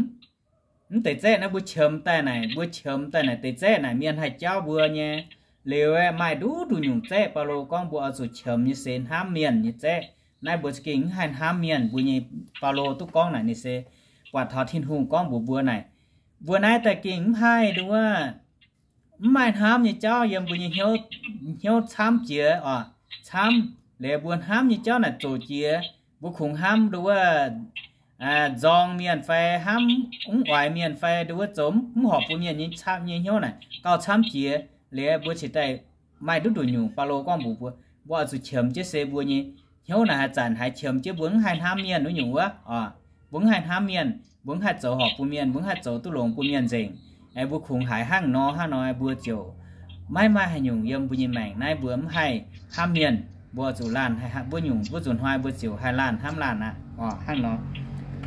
Mv deix zaeqv naaiv mbuo qiemx daaih naaic, mbuo qiemx daaih naaic deix zaeqv naaic mienh haih jauv mbuo nyei. Liuz aeqv, maaih nduqc nduqc nyungc zaeqv Baulo gorngv mbuo oix zuqc qiemx nyei se hnamv mienh nyei zaeqv. Naaiv mbuo za'gengh mv haih hnamv mienh. Mbuo nyei Baulo duqv gorngv naaic ninh se buatc taux Tin-Hungh gorngv mbuox mbuo naaic, mbuo naaiv daaih gengh mv haih nduov, mv maaih hnamv nyei jauv yiem mbuo nyei hnyouv, hnyouv camv jiex oc. Camv. Liuz mbuo hnamv nyei jauv naaic zoqc jiex, mbuo kungx hnamv nduov nzorng mienh fai hnamv mv oix mienh fai nduov zoux mv horpc bun mienh nyei camv nyei hnyouv naaic gauh camv jiex. Liuz mbuo cingx daaih maaih nduqc nduqc nyungc. Baulo gorngv mbuox mbuo, mbuo oix zuqc qiemx jienv se mbuo nyei hnyouv naaic haaix zanc haaix qiemx jienv, mbuo mv haih hnamv mienh wuov nyungc wuov oc. Mbuo mv haih hnamv mienh, mbuo mv haih zoux horpc bun mienh, mbuo mv haih zoux duqv longx bun mienh nzengc. Aengx mbuo kungx haiz hnangv nor hnangv nor, mbuo ziouc maiv maaih haaix nyungc yiem mbuo nyei maengc naaiv mbuo mv haih hnamv mienh. Mbuo zuqc laanh, mbuo nyungc mbuo zuqc hnoi mbuo ziouc haih laanh hnamv laanh aqv oc. Hnangv nor,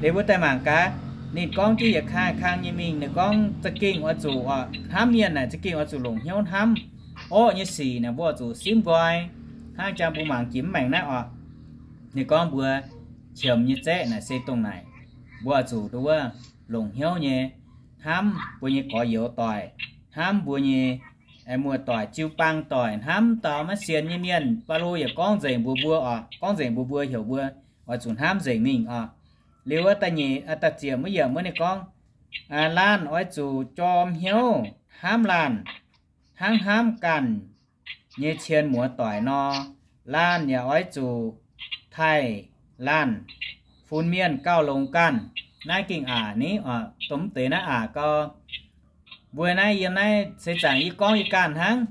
liuz mbuo daaih mangc gaax, ninh gorngv jienv yietc kang kang nyei mingh, ninh gorngv za'gengh oix zuqc oc, hnamv mienh naaic za'gengh oix zuqc longc hnyouv hnamv orqv nyei sic naaic mbuo oix zuqc simv nqoi. Hnangv jang mbuo mangc jiex mv maengc naaiv oc, ninh gorngv mbuo qiemx nyei zaeqv naaic se dongh naaic, mbuo oix zuqc nduov longc hnyouv nyei hnamv mbuo nyei gorx-youz doic, hnamv mbuo nyei muoz-doic, jiu-baang doic, hnamv dauh maiv sienx nyei mienh. Baulo yaac gorngv nzengc mbuox mbuo oc, gorngv nzengc mbuox mbuo heuc mbuo oix zuqc hnamv nzengc mingh oc. Liuz wuov da'nyeic, da'ziepc wuov yiemc wuov ninh gorngv, laanh oix zuqc jorm hnyouv hnamv laanh, hnangv hnamv ganh nyei cien muoz-doic nor. Laanh yaac oix zuqc taaih laanh, funx mienh gauh longx ganh. Naaiv gengh aac ni oc, dongh mv deix naaiv aac gau. Mbuo naaiv yiem naaiv seix zaangc yie gorngv yie ganh hnangv.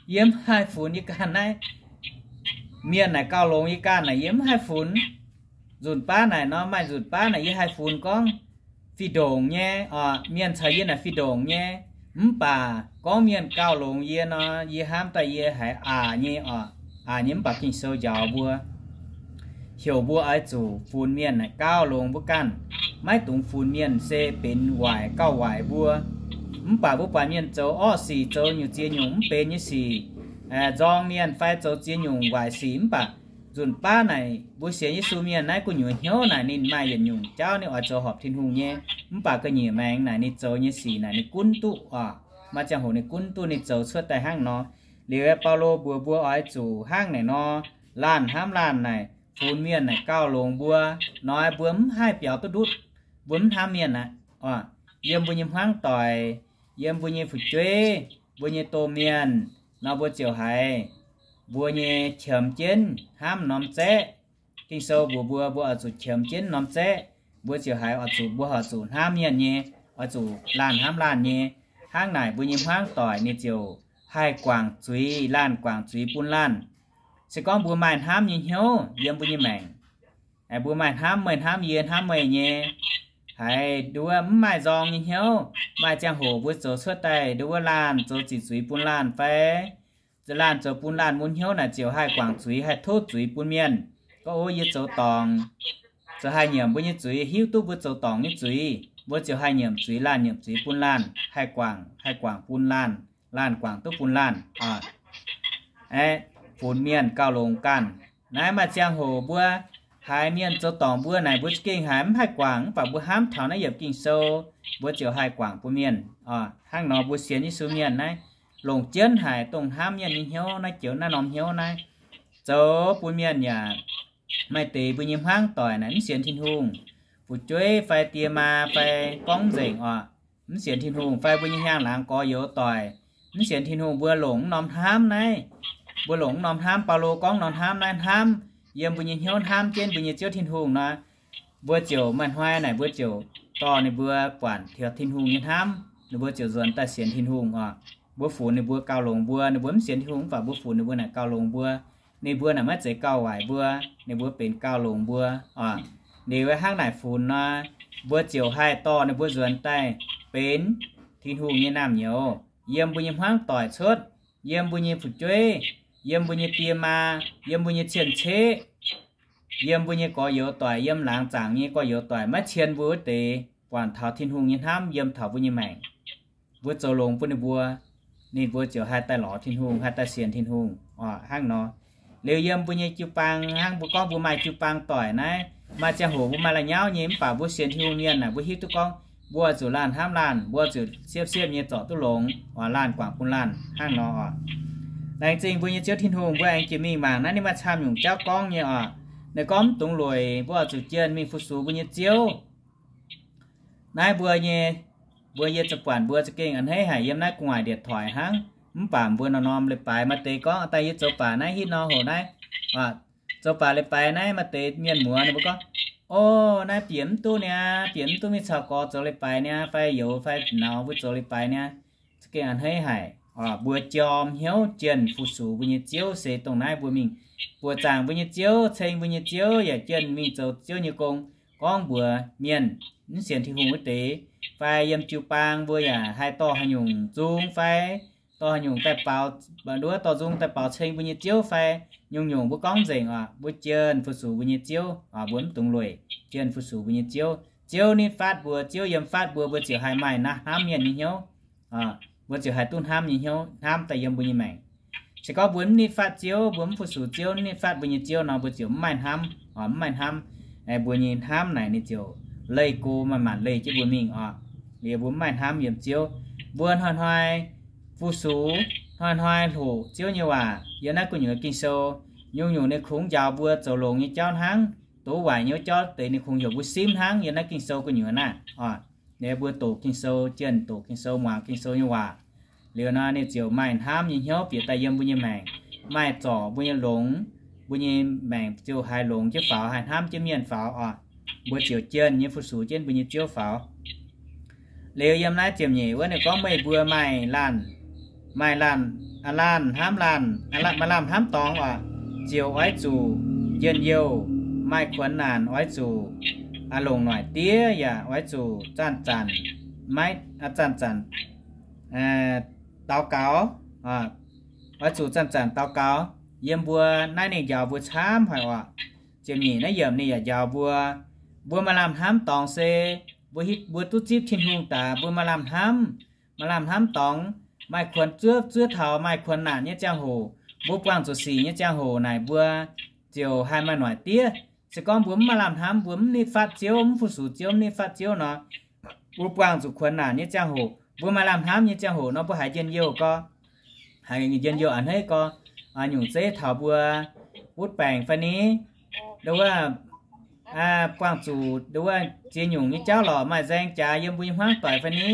Yie mv haih funx yie ganh naaiv. Mienh naaic gauh longx yie ganh naaic yie mv haih funx. Nzunc baav naaic nor maaih nzunc baav naaic yie haih funx gorngv fih ndongc nyei oc, mienh caux yie naaic fih ndongc nyei. Mv baac gorngv mienh gauh longx yie nor, yie hnamv daaih yie haiz aac nyei oc, aac nyei. Mv baac Ging-Sou njaaux mbuo, heuc mbuo oix zuqc funx mienh naaic gauh longx mbuo ganh. Maiv dungx funx mienh se benx waaic gauh waaic mbuo. Mv baac mbuo buatc mienh zoux orqv sic, zoux nyungc ziex nyungc mv benx nyei sic, nzorng mienh fai zoux ziex nyungc waaic sic, mv baac nzunc baav naaic mbuo sienx Yesu mienh naaiv gu'nyuoz hnyouv naaic ninh maaih yietc nyungc jauv ninh oix zoux horpc Tin-Hungh nyei. Mv baac ga'nyiec maengx naaic ninh zoux nyei sic naaic ninh gunv duqv oc. Maaih ziangh hoc ninh gunv duqv ninh zoux cuotv daaih hnangv nor. Liuz Baulo mbuox mbuo oix zuqc hnangv naaic nor, laanh hnamv laanh naaic, funx mienh naaic gauh longx mbuo. Nor mbuo mv haih biaux duqv ndutv, mbuo mv hnamv mienh aqv. Yiem mbuo nyei hmuangv doic, yiem mbuo nyei fu'jueiv, mbuo nyei domh mienh nor, mbuo ziouc haiz mbuo nyei qiemx jienv hnamv norm zaeqv. Ging-Sou mbuox mbuo, mbuo oix zuqc qiemx jienv norm zaeqv, mbuo ziouc haiz oix zuqc, mbuo oix zuqc hnamv mienh nyei, oix zuqc laanh hnamv laanh nyei. Hnangv naaic mbuo nyei hmuangv doic ninh ziouc haih guangc zuiz, laanh guangc zuiz bun laanh. Se gorngv mbuo maaih hnamv nyei hnyouv yiem mbuo nyei maengc, mbuo maaih hnamv, meih hnamv yie, hnamv meih nyei, haiz nduov mv maaih nzorng nyei hnyouv, maaih ziangh hoc mbuo zoux cuotv daaih nduov laanh zoux ziqc zuiz bun laanh fai laanh zoux bun laanh mun hnyouv naaic ziouc haih guangc zuiz, haih tov zuiz bun mienh. Gorngv, o, yie zoux dorngc, zoux haih nyiemc mbuo nyei zuiz, hiuv duqv mbuo zoux dorngc nyei zuiz, mbuo ziouc haih nyiemc zuiz laanh, nyiemc zuiz bun laanh, haih guangc, haih guangc bun laanh, laanh guangc duqv bun laanh. Aeqv, funx mienh gauh longx ganh. Naaiv maaih ziangh hoc mbuo haiz mienh zoux dorngc mbuo naaic, mbuo za'gengh haiz mv haih guangc, mv baac mbuo hnamv taux naaiv yiemc Ging-Sou, mbuo ziouc haih guangc bun mienh. Hnangv nor mbuo sienx Yesu mienh naaiv, longc jienv haic dongh hnamv mienh nyei hnyouv naaiv, joux naaiv norm hnyouv naaiv, zoux bun mienh yaac maaih deix mbuo nyei hmuangv doic naaic mv sienx Tin-Hungh, fu'jueiv fai die maa fai gorngv nzengc oc, mv sienx Tin-Hungh, fai mbuo nyei hnyangx-laangz gorx-youz doic mv sienx Tin-Hungh, mbuo longc mv norm hnamv naaiv, mbuo longc mv norm hnamv, Baulo gorngv norm hnamv naaiv, hnamv yiem mbuo nyei hnyouv hnamv jienv mbuo nyei Ziouv Tin-Hungh nor, mbuo ziouc maaih hnoi naaic mbuo ziouc dorh ninh mbuo buatc taux Tin-Hungh nyei hnamv, ninh mbuo ziouc nzuonx daaih sienx Tin-Hungh oc. Mbuo funx ninh mbuo gauh longx mbuo, ninh mbuo mv sienx Tin-Hungh mv baac mbuo funx ninh mbuo naaic gauh longx mbuo. Ninh mbuo naaic maiv zeiz gauh waaic mbuo, ninh mbuo benx gauh longx mbuo oc. Liuz hnangv naaic funx nor, mbuo ziouc haih dorh ninh mbuo nzuonx daaih benx Tin-Hungh nyei naamh nyouz yiem mbuo nyei hmuangv doic cuotv, yiem mbuo nyei fu'jueiv, yiem mbuo nyei die maa, yiem mbuo nyei cien-ceqv, yiem mbuo nyei gorx-youz doic, yiem laangz zaangc nyei gorx-youz doic, maiv cien mbuo wuov deix, buatc taux Tin-Hungh nyei hnamv yiem taux mbuo nyei maengc, mbuo zoux longx bun ninh mbuo, ninh mbuo ziouc haih daaih lorz Tin-Hungh, haih daaih sienx Tin-Hungh oc. Hnangv nor, liuz yiem mbuo nyei jiu-baang, hnangv mbuo gorngv mbuo maaih jiu-baang doic naaiv, maaih ziangh hoc mbuo maaih la'nyauv nyei mv baac mbuo sienx Tin-Hungh mienh naaic, mbuo hiuv duqv gorngv mbuo zuqc laanh hnamv laanh, mbuo zuqc siepv-siepv nyei zorc duqv longx oc, laanh guangc bun laanh hnangv nor oc. Laengz zingh mbuo nyei Ziouv Tin-Hungh, mbuo aengx jiex mingh mangc naaiv ninh maaih camv nyungc jauv gorngv nyei oc. Ninh gorngv mv dungx lueic, mbuo oix zuqc jienv mingh fu-sux mbuo nyei Ziouv. Naaiv mbuo nyei, mbuo yie za'buatc mbuo za'gengh a'hneiv haic yiem naaiv gu'nguaaic ndie-doic hnangv. Mv baac mbuo norm-norm leiz-baaix maaih deix gorngv, daaih yie zoux baac naaiv hitv nor hoc naaiv, zoux baac leiz-baaix naaiv maaih deix mienh muoz ninh mbuo gorngv, o, naaiv bieqc mv duqv niaa, bieqc mv duqv mingh caux gorx zoux leiz-baaix niaa, fai youz fai naux mbuo zoux leiz-baaix niaa. Za'gengh a'hneiv haic. Mbuo jorm hnyouv jienh fu-sux mbuo nyei Ziouv se dongh naaiv mbuo mingh buoqc zaangc mbuo nyei Ziouv, ceng mbuo nyei Ziouv, yaac jienh mingh zoux Ziouv nyei gong, gorngv mbuox mienh, mv sienx Tin-Hungh wuov deix, fai yiem jiu-baang mbuo yaac haih dorh haaix nyungc nzung fai dorh haaix nyungc daaih baaux, nduov dorh nzung daaih baaux ceng mbuo nyei Ziouv fai nyungc-nyungc mbuo gorngv nzengc oc, mbuo jienh fu-sux mbuo nyei Ziouv, mbuo mv dungx lueic, jienh fu-sux mbuo nyei Ziouv. Ziouv nitv fatv mbuo, Ziouv yiem fatv mbuo, mbuo ziouc haih maaih hnamv mienh nyei hnyouv. Mbuo ziouc haih duqv hnamv nyei hnyouv hnamv daaih yiem mbuo nyei maengc. Se gorngv mbuo mv nitv fatv Ziouv, mbuo mv fu-sux Ziouv, mv nitv fatv mbuo nyei Ziouv nor, mbuo ziouc mv maaih hnamv, mv maaih hnamv. Mbuo nyei hnamv naaic ninh ziouc leih go, manc-manc leih jienv mbuo mingh oc. Liuz mbuo mv maaih hnamv yiem Ziouv. Mbuo hnoi-hnoi fu-sux, hnoi-hnoi hoqc Ziouv nyei waac yiem naaiv gu'nyuoz Ging-Sou. Nyungc-nyungc ninh kungx njaaux mbuo zoux longx nyei jauv hnangv, doqc waaic nyei jauv deix ninh kungx heuc mbuo simv hnangv yiem naaiv Ging-Sou gu'nyuoz naaiv oc. Liuz mbuo doqc Ging-Sou, jienh doqc Ging-Sou, muangx Ging-Sou nyei waac. Liuz nor ninh ziouc maaih hnamv nyei hnyouv bieqc daaih yiem mbuo nyei maengc, maaih zorc mbuo nyei longx, mbuo nyei maengc ziouc haih longx jienv faaux, haih hnamv jienv mienh faaux oc. Mbuo ziouc jienh nyei fu-sux jienv mbuo nyei Ziouv faaux. Liuz yiem naaiv ziepc nyeic wuov ninh gorngv, meih mbuo maaih laanh, maaih laanh, laanh hnamv laanh, maaih lamh hnamv dorngx oc, ziouc oix zuqc njien-youh, maaih kuonx naanc oix zuqc longc noic diev, yaac oix zuqc zanc-zanc maiv, zanc-zanc daux gaux, oix zuqc zanc-zanc daux gaux. Yiem mbuo naaiv ninh njaaux mbuo camv haic oc. Ziepc nyeic naaiv yiemc ninh yaac njaaux mbuo, mbuo maaih lamh hnamv dorngx se mbuo, mbuo duqv zipv Tin-Hungh daaih, mbuo maaih lamh hnamv, maaih lamh hnamv dorngx, maaih kuonx zuov, zuov taux maaih kuonx naanc nyei ziangh hoc, mbuo buangh zuqc sic nyei ziangh hoc naaic, mbuo ziouc haih maaih noic diev. Se gorngv mbuo mv maaih lamh hnamv, mbuo mv nitv fatv Ziouv, mv fu-sux Ziouv, mv nitv fatv Ziouv nor, mbuo buangh zuqc kuonx naanc nyei ziangh hoc, mbuo maaih lamh hnamv nyei ziangh hoc nor, mbuo haiz njien-youh gorx, haiz njien-youh a'hneiv gorx, nyungc zeiv taux mbuo butv baengc fai ni, nduov, buangh zuqc nduov ziex nyungc nyei jauv lorqc, maaih nzaeng jaax yiem mbuo nyei hmuangv doic fai ni,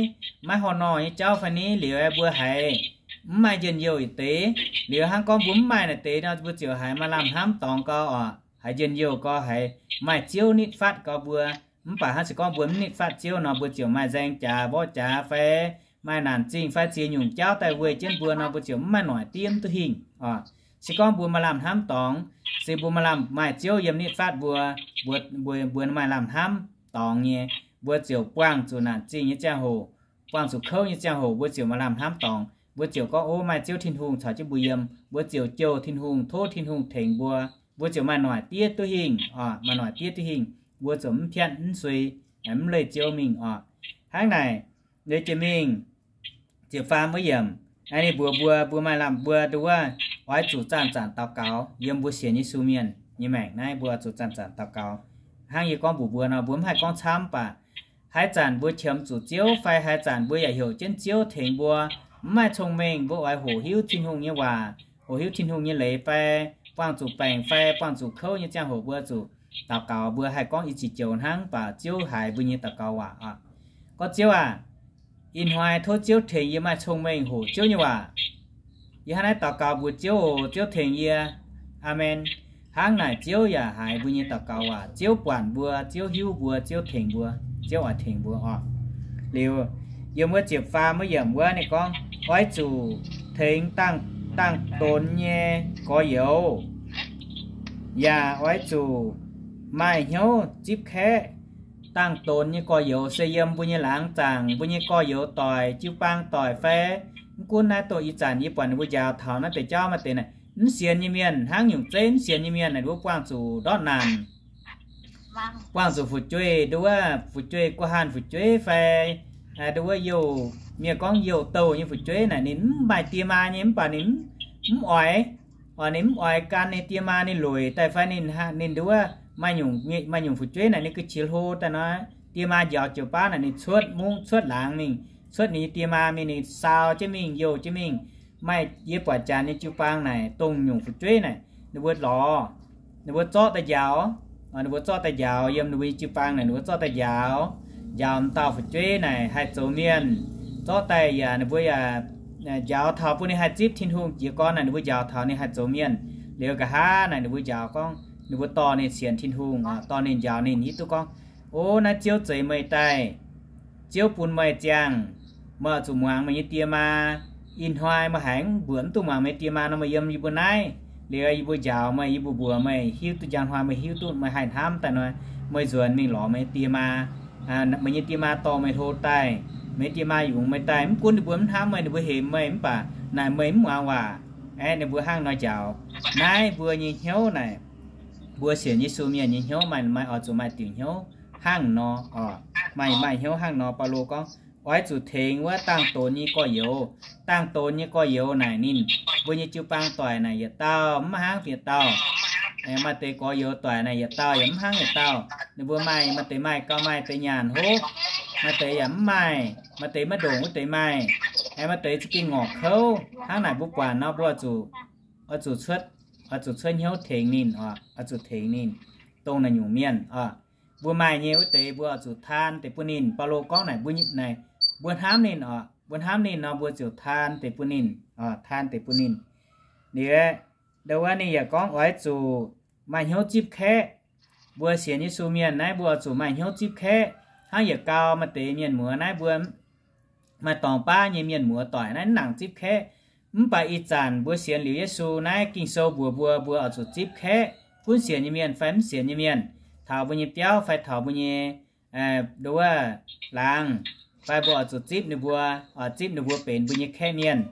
maiv horh nor nyei jauv fai ni, liuz mbuo haiz mv maaih njien-youh yietc deix. Liuz hnangv gorngv mbuo mv maaih naaic deix nor, mbuo ziouc haiz maaih lamh hnamv dorngx gorx oc, haiz njien-youh gorx, haiz maaih Ziouv nitv fatv gorx mbuo. Mv baac hnangv se gorngv mbuo mv nitv fatv Ziouv nor, mbuo ziouc maaih nzaeng jaax, mborqv jaax fai maaih naanc zingh fai ziex nyungc jauv daaih weih jienv mbuo nor, mbuo ziouc mv maaih noic diev, mv duqv hingh oc. Se gorngv mbuo maaih lamh hnamv dorngx, se mbuo maaih lamh, maaih Ziouv yiem nitv fatv mbuo, mbuo, mbuo, mbuo maaih lamh hnamv dorngx nyei, mbuo ziouc buangh zuqc naanc zingh nyei ziangh hoc, buangh zuqc kouv nyei ziangh hoc, mbuo ziouc maaih lamh hnamv dorngx. Mbuo ziouc gorngv, ov, maaih Ziouv Tin-Hungh caux jienv mbuo yiem, mbuo ziouc jouh Tin-Hungh, tov Tin-Hungh tengx mbuo, mbuo ziouc maaih noic diev duqv hingh oc, maaih noic diev duqv hingh, mbuo ziouc mv piatv mv suei, mv leih Ziouv mingh oc. Hnangv naaic, liuz jiex mingh ziepc faam wuov yiemc, ninh mbuox mbuo, mbuo maaih lamh, mbuo nduov, oix zuqc zanc-zanc daux gaux. Yiem mbuo sienx Yesu mienh nyei maengc naaiv, mbuo oix zuqc zanc-zanc daux gaux. Hnangv yie gorngv mbuox mbuo nor, mbuo mv haih gorngv camv, mv baac haaix zanc mbuo qiemx zuqc Ziouv fai haaix zanc mbuo yaac heuc jienv Ziouv tengx mbuo, mv maaih cong-mengh, mbuo oix hoqc hiuv Tin-Hungh nyei waac, hoqc hiuv Tin-Hungh nyei leiz fai buangh zuqc baengc fai buangh zuqc kouv nyei ziangh hoc mbuo zuqc daux gaux. Mbuo haih gorngv i cih joux hnangv, mv baac Ziouv haiz mbuo nyei daux gaux waac oc. Gorngv, Ziouv aac, ih hnoi tov Ziouv tengx yie maaih cong-mengh hoqc Ziouv nyei waac. Yie hnangv naaiv daux gaux mbuox Ziouv oc, Ziouv tengx yie. Aamen. Hnangv naaic Ziouv yaac haiz mbuo nyei daux gaux waac. Ziouv buatc mbuo, Ziouv hiuv mbuo, Ziouv tengx mbuo, Ziouv oix tengx mbuo oc. Liuz, yiem wuov ziepc faam wuov yiemc wuov ninh gorngv, oix zuqc tengx dangh, dangh donx nyei gorx-youz, yaac oix zuqc maaih hnyouv zipv kaeqv. Dangh donx nyei gorx-youz se yiem mbuo nyei laangz zaangc, mbuo nyei gorx-youz doic, jiu-baang doic fai mv gunv naaiv dongh ih zanc yie buatc ninh mbuo njaaux taux naaiv deix jauv maaih deix naaic, mv sienx nyei mienh, hnangv nyungc zeiv mv sienx nyei mienh naaic, ninh mbuo buangh zuqc ndortv naanc, buangh zuqc fu'jueiv, nduov, fu'jueiv guh hanh fu'jueiv fai, nduov, youh, mienh gorngv youh douh nyei fu'jueiv naaic, ninh mv maaih die maa nyei, mv baac ninh mv oix, oix, ninh mv oix gan ninh die maa ninh lueic daaih fai ninh, ninh nduov, maaih nyungc, maaih nyungc fu'jueiv naaic ninh ga'qiex hlo daaih nor, die maa njaaux jiu-baang naaic ninh cuotv mungv cuotv laangz mingh, cuotv ninh nyei die maa mingh, ninh saau jienv mingh, youh jienv mingh. Maaih, yie buatc janx nyei jiu-baang naaic, dongh nyungc fu'jueiv naaic, ninh mbuo lorz, ninh mbuo zorqv daaih njaaux, ninh mbuo zorqv daaih njaaux yiem ninh mbuo nyei jiu-baang naaic, ninh mbuo zorqv daaih njaaux, njaaux m'dauh fu'jueiv naaic haih zoux mienh. Zorqv daaih yaac ninh mbuo yaac njaaux taux bun ninh haih zipv Tin-Hungh jiez gorn naaic, ninh mbuo njaaux taux ninh haih zoux mienh. Liuz nqa'haav naaic ninh mbuo njaaux gorngv, ninh mbuo dorh ninh sienx Tin-Hungh, dorh ninh njaaux ninh hiuv duqv gorngv, o, naaiv Ziouv zeix meih daaih, Ziouv bun meih ziangh, meih oix zuqc muangx meih nyei die maa. Ih hnoi meih haiz mv mbuoqc mv duqv muangx meih die maa nor, meih yiem yie mbuo naaiv. Liuz yie mbuo njaaux meih, yie mbuo mbuox meih hiuv duqv njang hnoi, meih hiuv duqv meih haih hnamv daaih nor, meih nzuonx mingh lorz meih die maa, meih nyei die maa dorh meih hlo daaih, meih die maa yungz meih daaih. Mv gunv ninh mbuo mv hnamv meih, ninh mbuo hemx meih mv baac naaic meih mv muangx waac, aeqv, ninh mbuo hnangv nor njaaux. Naaiv mbuo nyei hnyouv naaic, mbuo sienx Yesu mienh nyei hnyouv maaih, maaih oix zuqc maaih diuc hnyouv hnangv nor oc. Maaih, maaih hnyouv hnangv nor. Baulo gorngv, oix zuqc tengx wuov dangh donx nyei gorx-youz. Dangh donx nyei gorx-youz naaic ninh mbuo nyei jiu-baang doic naaic yietc dauh mv hnangv yietc dauh. Maaih deix gorx-youz doic naaic yietc dauh yaac mv hnangv yietc dauh. Ninh mbuo maaih, maaih deix maaih gauh maaih deix nyaanh hopv, maaih deix yaac mv maaih, maaih deix maiv ndongc wuov deix maaih, aeqv, maaih deix za'gengh ngorc kouv. Hnangv naaic mbuo buatc nor mbuo oix zuqc, oix zuqc cuotv, oix zuqc cuotv hnyouv tengx ninh oc, oix zuqc tengx ninh, dongh naaiv nyungc mienh oc. Mbuo maaih nyei wuov deix mbuo oix zuqc taan deix bun ninh. Baulo gorngv naaic mbuo, naaic mbuo hnamv ninh oc, mbuo hnamv ninh nor mbuo ziouc taan deix bun ninh, taan deix bun ninh. Liuz, ndau wuov ninh yaac gorngv oix zuqc maaih hnyouv zipv kaeqv. Mbuo sienx Yesu mienh naaiv mbuo oix zuqc maaih hnyouv zipv kaeqv. Hnangv yietc gau maaih deix mienh muoz naaiv mbuo maaih dorngx baav nyei mienh muoz doic naaiv mv nangc zipv kaeqv. Mv baac ih zanc mbuo sienx liuz Yesu naaiv Ging-Sou mbuox mbuo, mbuo oix zuqc zipv kaeqv. Gunv sienx nyei mienh fai mv sienx nyei mienh, taux mbuo nyei biauv fai taux mbuo nyei, nduov, laangz, fai mbuo oix zuqc zipv ninh mbuo, oix zipv ninh mbuo benx mbuo nyei kaeqv mienh.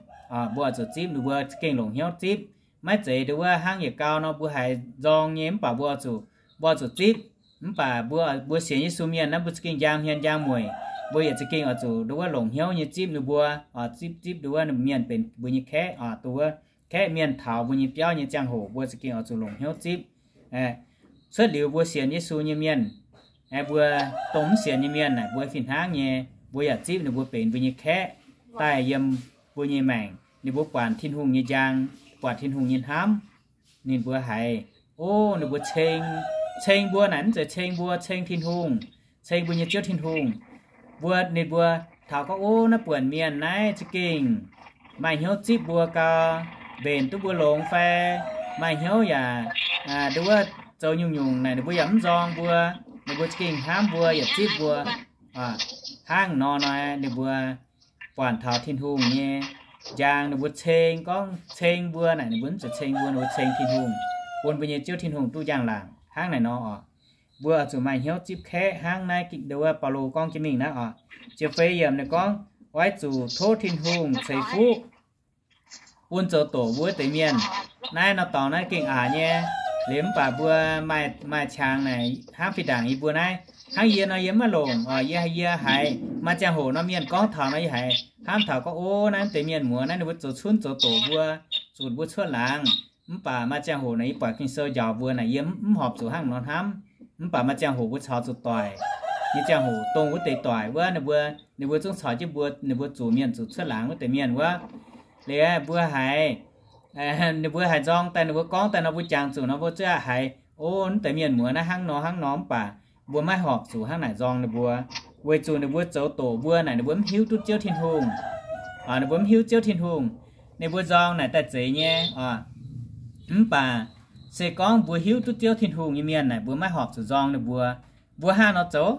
Mbuo oix zuqc zipv ninh mbuo, za'gengh longc hnyouv zipv. Maiv zeiz nduov hnangv yietc gau nor mbuo haiz nzorng nyei mv baac mbuo oix zuqc, mbuo oix zuqc zipv. Mv baac mbuo, mbuo sienx Yesu mienh naaiv mbuo za'gengh njang hmien njang mueic, mbuo yietc za'gengh oix zuqc nduov longc hnyouv nyei zipv ninh mbuo, oix zipv, zipv nduov mienh benx mbuo nyei kaeqv, dongh wuov kaeqv mienh taux mbuo nyei biauv nyei ziangh hoc mbuo za'gengh oix zuqc longc hnyouv zipv. Cuotv liuz mbuo sienx Yesu nyei mienh, mbuo dongh mv sienx nyei mienh naaic mbuo fih hnangv nyei, mbuo yaac zipv ninh mbuo benx mbuo nyei kaeqv daaih yiem mbuo nyei maengc. Ninh mbuo buatc Tin-Hungh nyei njang, buatc Tin-Hungh nyei hnamv, ninh mbuo haiz, o, ninh mbuo ceng, ceng mbuo naaic mv zeiz ceng mbuo, ceng Tin-Hungh, ceng mbuo nyei Ziouv Tin-Hungh. Mbuo, ninh mbuo taux gorngv, o, naaiv buonc mienh naaiv za'gengh maaih hnyouv zipv mbuo gau, mbenc duqv mbuo longx fai, maaih hnyouv yaac, nduov, zoux nyungc-nyungc naaic ninh mbuo yaac mv nzorng mbuo, ninh mbuo za'gengh hnamv mbuo yaac zipv mbuo. Hnangv nor nor ninh mbuo buatc taux Tin-Hungh nyei njang, ninh mbuo ceng, gorngv ceng mbuo naaic ninh mbuo mv zeiz ceng mbuo, ninh mbuo ceng Tin-Hungh, bun mbuo nyei Ziouv Tin-Hungh duqv njang-laangc. Hnangv naaic nor oc, mbuo oix zuqc maaih hnyouv zipv kaeqv hnangv naaiv nduov Baulo gorngv jienv mingh naaiv oc. Ziepc feix yiemc ninh gorngv, oix zuqc tov Tin-Hungh ceix fuqv bun zoux doqc mbuo wuov deix mienh. Naaiv nor dorngx naaiv gengh aqc nyei, liuz mv baac mbuo maaih, maaih qangx naaic hnangv fih ndaangc yie mbuo naaiv, hnangv yie nor yie maiv longc oc. Yie, yie haiz maaih ziangh hoc nor mienh gorngv taux nor yie haiz hnamv taux gorngv, o, naaiv deix mienh muoz naaiv ninh mbuo zoux cunv zoux doqc mbuo, zunc mbuo cuotv laangz. Mv baac maaih ziangh hoc naaic yie buatc Ging-Sou njaaux mbuo naaic yie mv horpc zuqc hnangv nor hnamv. Mv baac maaih ziangh hoc mbuo caux zuqc doic nyei ziangh hoc, dongh wuov deix doic wuov ninh mbuo, ninh mbuo zungv caux jienv mbuo, ninh mbuo zuqc mienh zuqc cuotv laangz wuov deix mienh wuov. Liuz mbuo haiz, ninh mbuo haiz nzorng daaih, ninh mbuo gorngv daaih nor mbuo jangx zuqc nor mbuo zuqc haiz, o, naaiv deix mienh muoz naaiv hnangv nor hnangv nor, mv baac mbuo maiv horpc zuqc hnangv naaic nzorng ninh mbuo, weic zuqc ninh mbuo zoux doqc mbuo naaic ninh mbuo mv hiuv duqv Ziouv Tin-Hungh. Ninh mbuo mv hiuv Ziouv Tin-Hungh, ninh mbuo nzorng naaic daaih zeiz nyei. Mv baac se gorngv mbuo hiuv duqv Ziouv Tin-Hungh nyei mienh naaic mbuo maiv horpc zuqc nzorng ninh mbuo. Mbuo hnangv nor zoux,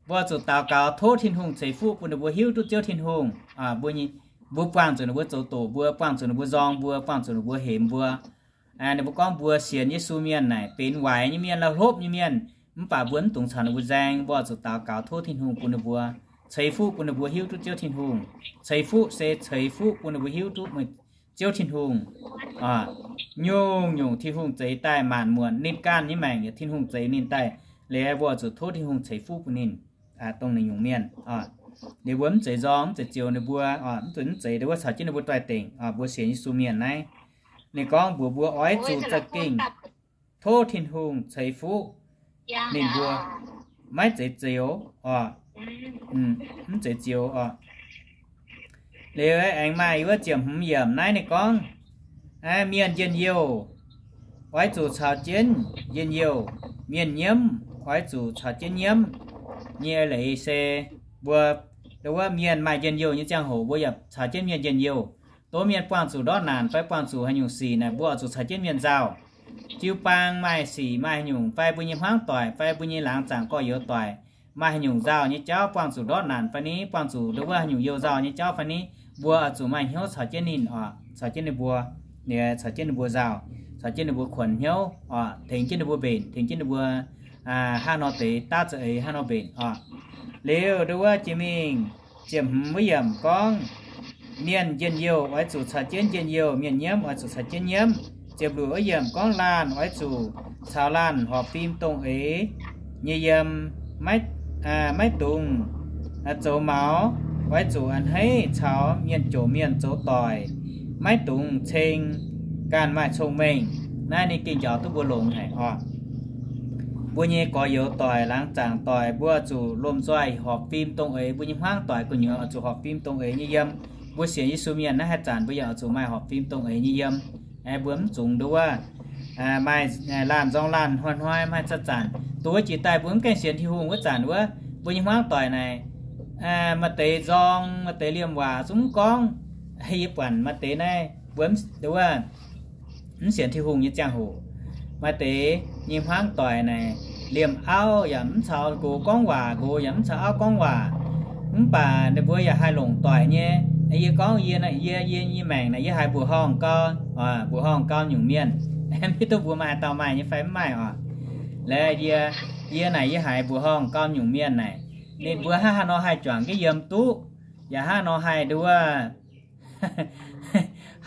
mbuo zuqc daux gaux tov Tin-Hungh ceix fuqv bun ninh mbuo hiuv duqv Ziouv Tin-Hungh. Mbuo, mbuo buangh zuqc ninh mbuo zoux doqc mbuo, buangh zuqc ninh mbuo nzorng mbuo, buangh zuqc ninh mbuo hemx mbuo. Ninh mbuo gorngv mbuo sienx Yesu mienh naaic benx waaic nyei mienh, la'hlopv nyei mienh, mv baac mbuo mv dungx caux ninh mbuo nzaeng. Mbuo oix zuqc daux gaux tov Tin-Hungh bun ninh mbuo ceix fuqv bun ninh mbuo hiuv duqv Ziouv Tin-Hungh. Ceix fuqv se ceix fuqv bun ninh mbuo hiuv duqv Ziouv Tin-Hungh. Nyungc-nyungc Tin-Hungh zeix daaih maanc muonc ninh ganh nyei maengc yaac Tin-Hungh zeix ninh daaih. Liuz mbuo oix zuqc tov Tin-Hungh ceix fuqv bun ninh. Dongh naaiv nyungc mienh, liuz mbuo mv zeiz nzorng, mv zeiz zioux ninh mbuo, mv zeiz, mv zeiz wuov caux jienv ninh mbuo doix-dekc. Mbuo sienx Yesu mienh naaiv, ninh gorngv mbuox mbuo oix zuqc za'gengh tov Tin-Hungh ceix fuqv ninh mbuo, maiv zeiz zioux oc. Mv zeiz zioux oc. Liuz aengx maaih wuov ziepc hmz yiemc naaiv ninh gorngv, mienh njien-youh oix zuqc caux jienv njien-youh, mienh nyiemv oix zuqc caux jienv nyiemv nyei leiz se mbuo, wuov mienh maaih njien-youh nyei ziangh hoc mbuo yaac caux jienv mienh njien-youh. Dongh mienh buangh zuqc ndortv naanc fai buangh zuqc haaix nyungc sic naaic mbuo oix zuqc caux jienv mienh nzauh. Jiu-baang maaih sic maaih haaix nyungc fai mbuo nyei hmuangv doic fai mbuo nyei laangz zaangc gorx-youz doic maaih haaix nyungc nzauh nyei jauv, buangh zuqc ndortv naanc fai ni, buangh zuqc ndongc wuov haaix nyungc you-nzauh nyei jauv fai ni, mbuo oix zuqc maaih hnyouv caux jienv ninh oc, caux jienv ninh mbuo, caux jienv ninh mbuo nzauh, caux jienv ninh mbuo kuonx hnyouv oc, tengx jienv ninh mbuo mbenc, tengx jienv ninh mbuo hnangv nor deix daav za'eix hnangv nor mbenc oc. Liuz nduov wuov jiex mingh ziepc hmz wuov yiemc gorngv, mienh njien-youh oix zuqc caux jienv njien-youh, mienh nyiemv oix zuqc caux jienv nyiemv. Ziepc luoqc wuov yiemc gorngv laanh oix zuqc caux laanh horpc fim dongh eix nyei yiem, maiv dungx zoux maux, oix zuqc a'hneiv caux mienh jomc mienh zoux doic, maiv dungx ceng ganh maaih cong-mengh. Naaiv ninh gengh njaaux duqv mbuo longx haic oc. Mbuo nyei gorx-youz doic, laangz zaangc doic, mbuo zuqc lomh nzoih horpc fim dongh eix. Mbuo nyei hmuangv doic gu'nyuoz oix zuqc horpc fim dongh eix nyei yiem. Mbuo sienx Yesu mienh naaiv haaix zanc mbuo yaac oix zuqc maaih horpc fim dongh eix nyei yiem. Mbuo mv zuqc nduov wuov, maaih laanh nzorng laanh hnoi-hnoi maaih za'gengh zanc. Duqv wuov jiex daaih mbuo mv gaengh sienx Tin-Hungh wuov zanc wuov, mbuo nyei hmuangv doic naaic, maaih deix nzorng, maaih deix liemh waac zungv mv gorngv. Yie buatc maaih deix naaiv mbuo mv sienx Tin-Hungh nyei ziangh hoc, maaih deix nyei hmuangv doic naaic liemh auv yaac mv caux nqox gorngv waac, nqox yaac mv caux auv gorngv waac. Mv baac ninh mbuo yaac haih longc doic nyei. Yie gorngv yie, yie, yie nyei maengc naaic yie haiz mbuoqc horngh gau, mbuoqc horngh gau nyungc mienh. Mv hiuv duqv mbuo maaih dauh maaih nyei fai mv maaih oc. Laaix yie, yie naaic yie haiz mbuoqc horngh gau nyungc mienh naaic, ninh mbuo hnangv haaix nor haih juangc jienv yiem duqv, yaac hnangv haaix nor haih nduov,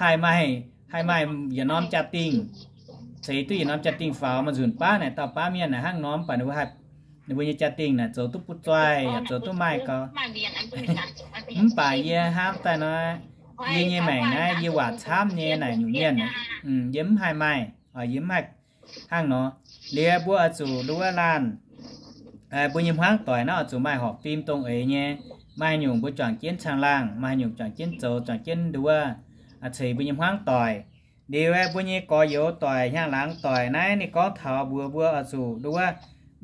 haih maaih, haih maaih yietc norm jaa-dingh, ceix duqv yietc norm jaa-dingh faaux. Maaih nzunc baav naaic dauh baav mienh naaic hnangv nor, mv baac ninh mbuo haih, ninh mbuo nyei jaa-dingh naaic zoux duqv butv-zoih yaac zoux duqv maaih gau. Mv baac yie hnamv daaih nor, yie nyei maengc naaiv yie waac camv nyei naaic nyungc mienh, yie mv haih maaih, yie mv haih hnangv nor. Liuz mbuo oix zuqc nduov laanh, mbuo nyei hmuangv doic naaiv oix zuqc maaih horpc fim dongh eix nyei. Maaih nyungc mbuo juangc jienv caangh laangh, maaih nyungc juangc jienv zoux, juangc jienv nduov ceix mbuo nyei hmuangv doic. Liuz mbuo nyei gorx-youz doic, hnyangx-laangz doic naaiv ninh gorngv taux mbuox mbuo oix zuqc nduov,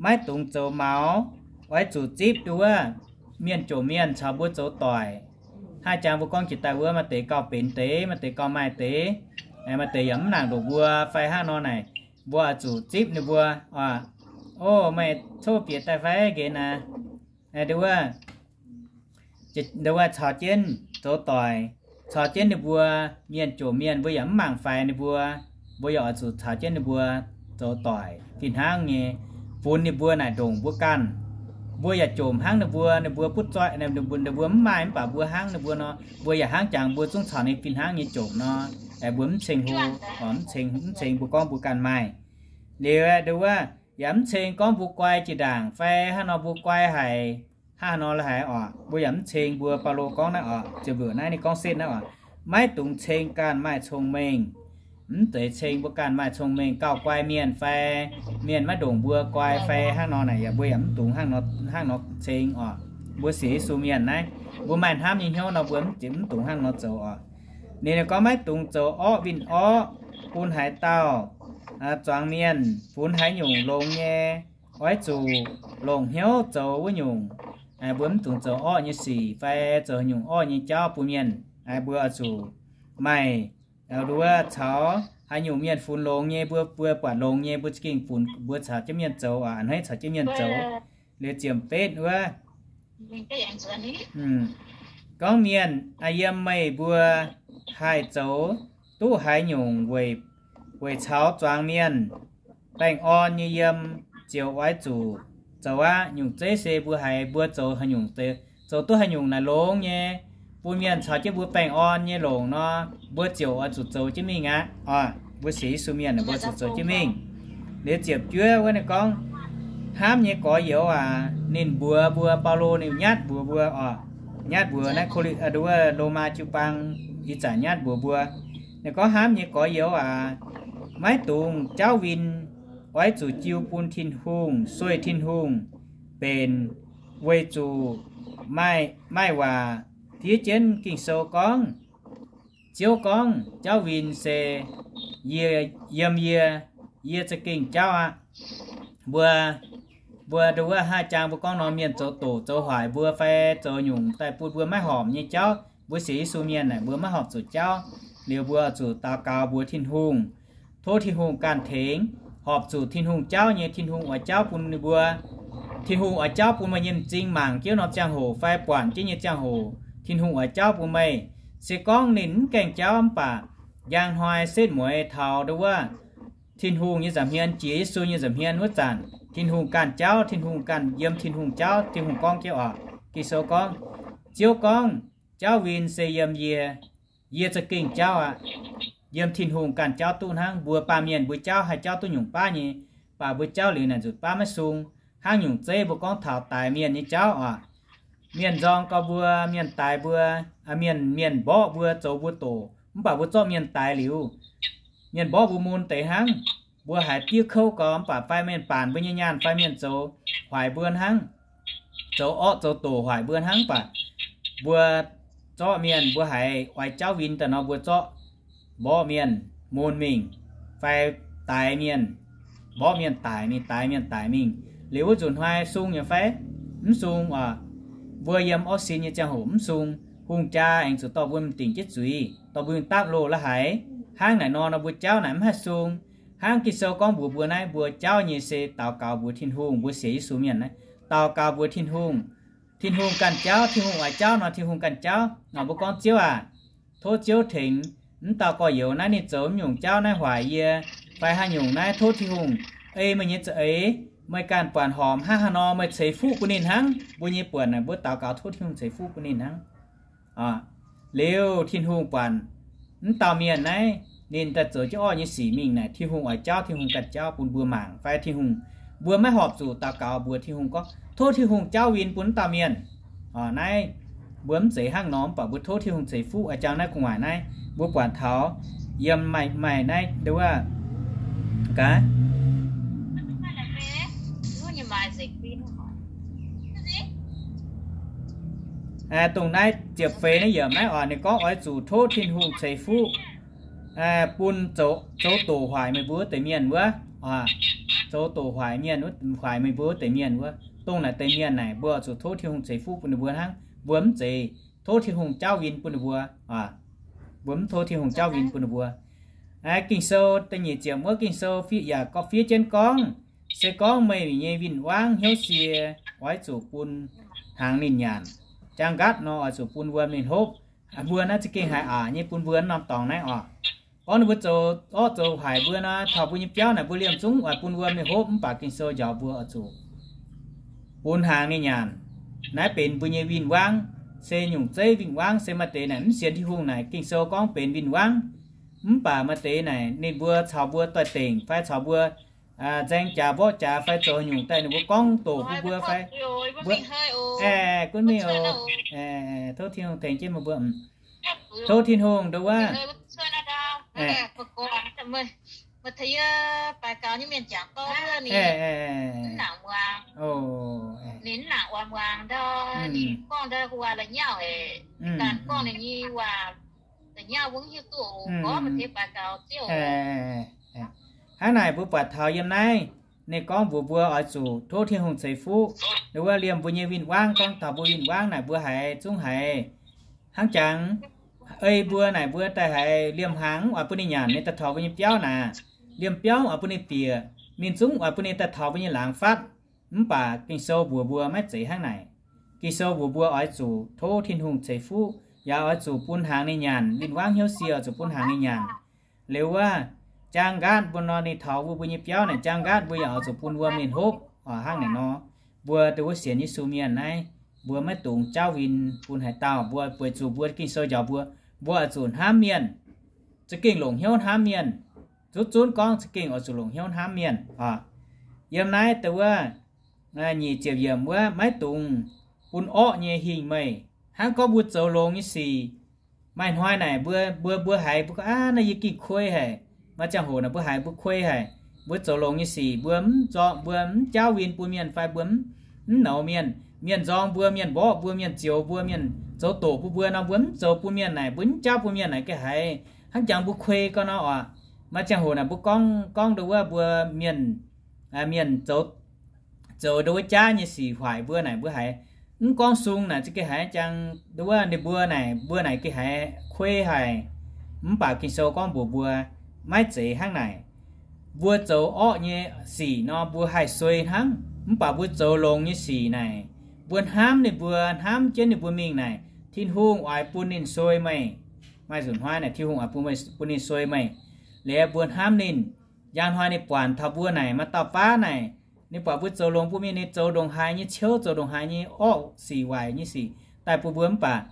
maiv dungx zoux maux, oix zuqc zipv nduov mienh jomc mienh caux mbuo zoux doic. Hnangv jangx mbuo gorngv jiex daaih wuov, maaih deix gauh benx deix, maaih deix gauh maaih deix, maaih deix yaac mv nangc ndoqc mbuo fai hnangv nor naaic, mbuo oix zuqc zipv ninh mbuo oc. O, meih coqv bieqc daaih fai nqenx naaic, nduov, nduov caux jienv zoux doic, caux jienv ninh mbuo mienh jomc mienh, mbuo yaac mv mangc faix ninh mbuo. Mbuo yaac oix zuqc caux jienv ninh mbuo zoux doic fih hnangv nyei, funx ninh mbuo naaic ndongc mbuo ganh. Mbuo yaac jomc hnangv ninh mbuo, ninh mbuo butv zoih, ninh mbuo mv maaih mv baac mbuo hnangv ninh mbuo nor, mbuo yaac hnangv jangx mbuo zungv caux ninh fih hnangv nyei jomc nor. Mbuo mv ceng hlo, mv ceng, mv ceng mbuo gorngv mbuo ganh maaih. Liuz nduov, yaac mv ceng gorngv mbuo guai jiex ndaangc fai hnangv nor mbuo guai haic, hnangv nor la'haiz oc. Mbuo yaac mv ceng mbuo, Baulo gorngv naaiv oc, ziepc luoqc naaiv ninh gorngv setv naaiv oc, maiv dungx ceng ganh maaih cong-mengh. Mv zeiz ceng mbuo ganh maaih cong-mengh gauh guai mienh fai mienh maiv ndongc mbuo guai fai hnangv nor naaic, yaac mbuo yaac mv dungx hnangv nor, hnangv nor ceng oc. Mbuo sienx Yesu mienh naaiv, mbuo maaih hnamv nyei hnyouv nor mbuo mv dungx hnangv nor zoux oc. Ninh gorngv maiv dungx zoux orqv winh orqv bun haaix dauh zuangx mienh, funx haaix nyungc longx nyei, oix zuqc longc hnyouv zoux wuov nyungc. Mbuo mv dungx zoux orqv nyei sic fai zoux haaix nyungc orqv nyei jauv bun mienh. Mbuo oix zuqc maaih, nduov, caux haaix nyungc mienh funx longx nyei, mbuo, mbuo buatc longx nyei, mbuo za'gengh funx, mbuo caux jienv mienh zoux, a'hneiv caux jienv mienh zoux. Liuz ziepc betv wuov gorngv, mienh yiem meih mbuo haih zoux duqv haaix nyungc weic, weic caux zuangx mienh baengh orn nyei yiem, ziouc oix zuqc zoux aqv. Nyungc zeiv se mbuo haiz mbuo zoux haaix nyungc, zoux duqv haaix nyungc naaic longx nyei, bun mienh caux jienv mbuo baengh orn nyei longc nor, mbuo ziouc oix zuqc zoux jienv mingh aqv. Mbuo sienx Yesu mienh mbuo zuqc zoux jienv mingh. Liuz ziepc juov wuov ninh gorngv, hnamv nyei gorx-youz aac, ninh mbuox mbuo, Baulo ninh nyatv mbuox mbuo oc, nyatv mbuox naaiv Ko^lin, nduov, Lomaa jiu-baang ih zanc nyatv mbuox mbuo. Ninh gorngv, hnamv nyei gorx-youz aac, maiv dungx jauv win, oix zuqc jiu bun Tin-Hungh, sueih Tin-Hungh mbenc, weic zuqc maaih, maaih waac fiev jienv Ging-Sou gorngv, Ziouv gorngv, jauv win se yie, yiem yie, yie za'gengh jauv aqv. Mbuo, mbuo nduov haih jangx mbuo gorngv nor, mienh zoux doqc zoux hoic mbuo fai zoux nyungc daaih bun mbuo maiv horpc nyei jauv, mbuo sienx Yesu mienh naaic mbuo maiv horpc zuqc jauv. Liuz mbuo zuqc daux gaux mbuox Tin-Hungh, tov Tin-Hungh ganh tengx, horpc zuqc Tin-Hungh jauv nyei, Tin-Hungh oix jauv bun ninh mbuo. Tin-Hungh oix jauv bun meih nyei m'zing mangc jienv norm ziangh hoc fai buatc jienv nyei ziangh hoc, Tin-Hungh oix jauv bun meih. Se gorngv ninh mv gaengh jauv mv baac njang hnoi setv mueiz taux ndo wuov Tin-Hungh nyei nza'hmien, jiex Yesu nyei nza'hmien wuov zanc, Tin-Hungh ganh jauv, Tin-Hungh ganh yiem Tin-Hungh jauv, Tin-Hungh gorngv jienv oc. Ging-Sou gorngv, Ziouv gorngv, Jauv win se yiem yie, yie za'gengh jauv aqv. Yiem Tin-Hungh ganh jauv duqv hnangv. Mbuo baamh mienh mbuo jauv haih jauv duqv nyungc baav nyei, baac mbuo jauv liuz naaic nzutc baav maiv sung. Hnangv nyungc zeiv mbuo gorngv taux daix mienh nyei jauv oc. Mienh nzorng gau mbuo, mienh daix mbuo, mienh, mienh mborqv mbuo, zoux mbuo doqc, mv baac mbuo zorqv mienh daix liuz, mienh mborqv mbuo mun deix hnangv. Mbuo haiz diev kouv gau mv baac fai mienh baanc mbuo nyei nyaanh fai mienh zoux hoic mbuo hnangv, zoux orqv zoux doqc hoic mbuo hnangv mv baac mbuo zorqv mienh, mbuo haiz oix jauv win daaih nor mbuo zorqv mborqv mienh mun mingh, fai daix mienh, mborqv mienh daic mingh, daix mienh daic mingh. Liuz wuov nzunc hnoi sung nyei fai mv sung oc? Mbuo yiem orv sin nyei ziangh hoc mv sung, hungh jaa aengx zuqc dorh mbuo mingh dingc jienv zuiz, dorh mbuo mingh dapv loz la'haiz. Hnangv naaic nor nor mbuo jauv naaic mv haih sung. Hnangv Ging-Sou gorngv mbuox mbuo naaiv, mbuo jauv nyei se daux gaux mbuox Tin-Hungh, mbuo sienx Yesu mienh naaiv, daux gaux mbuox Tin-Hungh. Tin-Hungh ganh jauv, Tin-Hungh oix jauv nor Tin-Hungh ganh jauv. Nor mbuo gorngv, Ziouv aac, tov Ziouv tengx, mv dauh gorx-youz naaiv ninh zoux mv nyungc jauv naaiv hoic yie, fai haaix nyungc naaiv tov Tin-Hungh ei meih nyei za'eix, meih ganh buatc horpc hnangv haaix nor meih ceix fuqv bun ninh hnangv. Mbuo nyei buonc naaic mbuo daux gaux tov Tin-Hungh ceix fuqv bun ninh hnangv. Liuz Tin-Hungh buatc mv dauh mienh naaiv ninh daaih zoux jienv orqv nyei sic mingh naaic, Tin-Hungh oix jauv, Tin-Hungh ganh jauv bun mbuo mangc fai Tin-Hungh, mbuo maiv horpc zuqc daux gaux mbuox Tin-Hungh gorngv, tov Tin-Hungh jauv win bun mv dauh mienh. Naaiv mbuo mv zeiz hnangv nor mv baac mbuo tov Tin-Hungh ceix fuqv. A'jang naaiv gu'nguaaic naaiv mbuo buatc taux yiem maaih, maaih naaiv ndo wuov, gaax, dongh naaiv ziepc feix naaiv yiemc naaiv oc, ninh gorngv oix zuqc tov Tin-Hungh ceix fuqv bun zoux doqc hoic meih mbuo wuov deix mienh wuov. Zoux doqc hoic mienh, hoic meih mbuo wuov deix mienh wuov, dongh naaic deix mienh naaic mbuo oix zuqc tov Tin-Hungh ceix fuqv bun ninh mbuo hnangv. Mbuo mv zeiz tov Tin-Hungh jauv win bun ninh mbuo. Mbuo mv tov Tin-Hungh jauv win bun ninh mbuo. Ging-Sou da'nyeic ziepc wuov Ging-Sou fiev yaac gorngv, fiev jienv gorngv, se gorngv meih nyei win-wangv hnyouv sie, oix zuqc bun hnaangx ninh nyanc. Jaang nqaatv nor oix zuqc bun wuom ninh hopv. Mbuo naaiv za'gengh haiz aqc nyei bun mbuo norm dorngx naaiv oc. Gorngv ninh mbuo zoux orqv zoux hoic mbuo nor, taux mbuo nyei biauv naaic mbuo liemh zungv oix bun wuom ninh hopv, mv baac Ging-Sou njaaux mbuo oix zuqc bun hnaangx ninh nyanc. Naaiv benx mbuo nyei win-wangv, se nyungc zeiv win-wangv, se maaih deix naaic mv sienx Tin-Hungh naaic Ging-Sou gorngv benx win-wangv. Mv baac maaih deix naaic ninh mbuo caux mbuo doix dengc fai caux mbuo nzaeng jaax mborqv jaax fai zoux nyungc daaih ninh mbuo gorngv doqc bun mbuo fai mbuo, gunv mingh oc. Tov Tin-Hungh tengx jienv meih mbuo. Tov Tin-Hungh ndo wuov. Hnangv naaic mbuo buatc taux yiem naaiv, ninh gorngv mbuox mbuo oix zuqc tov Tin-Hungh ceix fuqv. Ndo wuov liemh mbuo nyei win-wangv, gorngv taux mbuo win-wangv naaic mbuo haiz zungv haiz hnangv jangx ei mbuo naaic mbuo daaih haiz liemh hnaangx mv oix bun ninh nyanc, ninh daaih taux mbuo nyei biauv naaic, liemh biauv mv oix bun ninh bieqc, ninh zungv oix bun ninh daaih taux mbuo nyei laangz fatv. Mv baac Ging-Sou mbuox mbuo maiv zeiz hnangv naaic. Ging-Sou mbuox mbuo oix zuqc tov Tin-Hungh ceix fuqv, yaac oix zuqc bun hnaangx ninh nyanc. Win-wangv hnyouv sie oix zuqc bun hnaangx ninh nyanc. Liuz wuov, jaang nqaatv mbuo nor ninh taux mbuo, mbuo nyei biauv naaic jaang nqaatv mbuo yaac oix zuqc bun wuom ninh hopv. Hnangv naaic nor, mbuo dongh wuov sienx Yesu mienh naaiv, mbuo maiv dungx jauv win bun haaix dauh. Mbuo weic zuqc mbuo Ging-Sou njaaux mbuo, mbuo oix zuqc hnamv mienh, za'gengh longc hnyouv hnamv mienh. Zunv zunv gorngv za'gengh oix zuqc longc hnyouv hnamv mienh oc. Yiem naaiv dongh wuov nyic ziepc yiemc wuov, maiv dungx bun orqv nyei hingh meih. Hnangv gorngv mbuo zoux longx nyei sic, maaih hnoi naaic mbuo, mbuo, mbuo haiz mbuo gorngv, aav, naaiv yie gengh kuei haic. Maaih ziangh hoc naaic mbuo haiz mbuo kuei haic. Mbuo zoux longx nyei sic mbuo mv nzorng, mbuo mv jauv win bun mienh fai mbuo mv, mv nouz mienh. Mienh nzorng mbuo, mienh mborqv mbuo, mienh zioux mbuo, mienh zoux doqc bun mbuo nor, mbuo mv zoux bun mienh naaic, mbuo mv jauv bun mienh naaic ga'haiz hnangv jangx mbuo kuei gau nor oc. Maaih ziangh hoc naaic mbuo gorngv, gorngv ndo wuov mbuo mienh, mienh zoux, zoux ndo wuov jaav nyei sic huaaic mbuo naaic mbuo haiz mv gorngv sung naaic za'gengh haiz jangx ndo wuov ninh mbuo naaic, mbuo naaic gengh haiz kuei haic. Mv baac Ging-Sou gorngv mbuox mbuo maiv zeiz hnangv naaic. Mbuo zoux orqv nyei sic nor mbuo haih suei hnangv. Mv baac mbuo zoux longx nyei sic naaic, mbuo hnamv ninh mbuo, hnamv jienv ninh mbuo mingh naaic, Tin-Hungh oix bun ninh suei meih. Maaih nzunc hnoi naaic Tin-Hungh oix bun meih, bun ninh suei meih. Liuz mbuo hnamv ninh, njang hnoi ninh buatc taux mbuo naaic, maaih dauh baav naaic, ninh buatc mbuo zoux longx bun mienh, ninh zoux ndongc haaix nyei ciouv, zoux ndongc haaix nyei orqv sic, waaic nyei sic daaih bun mbuo mv baac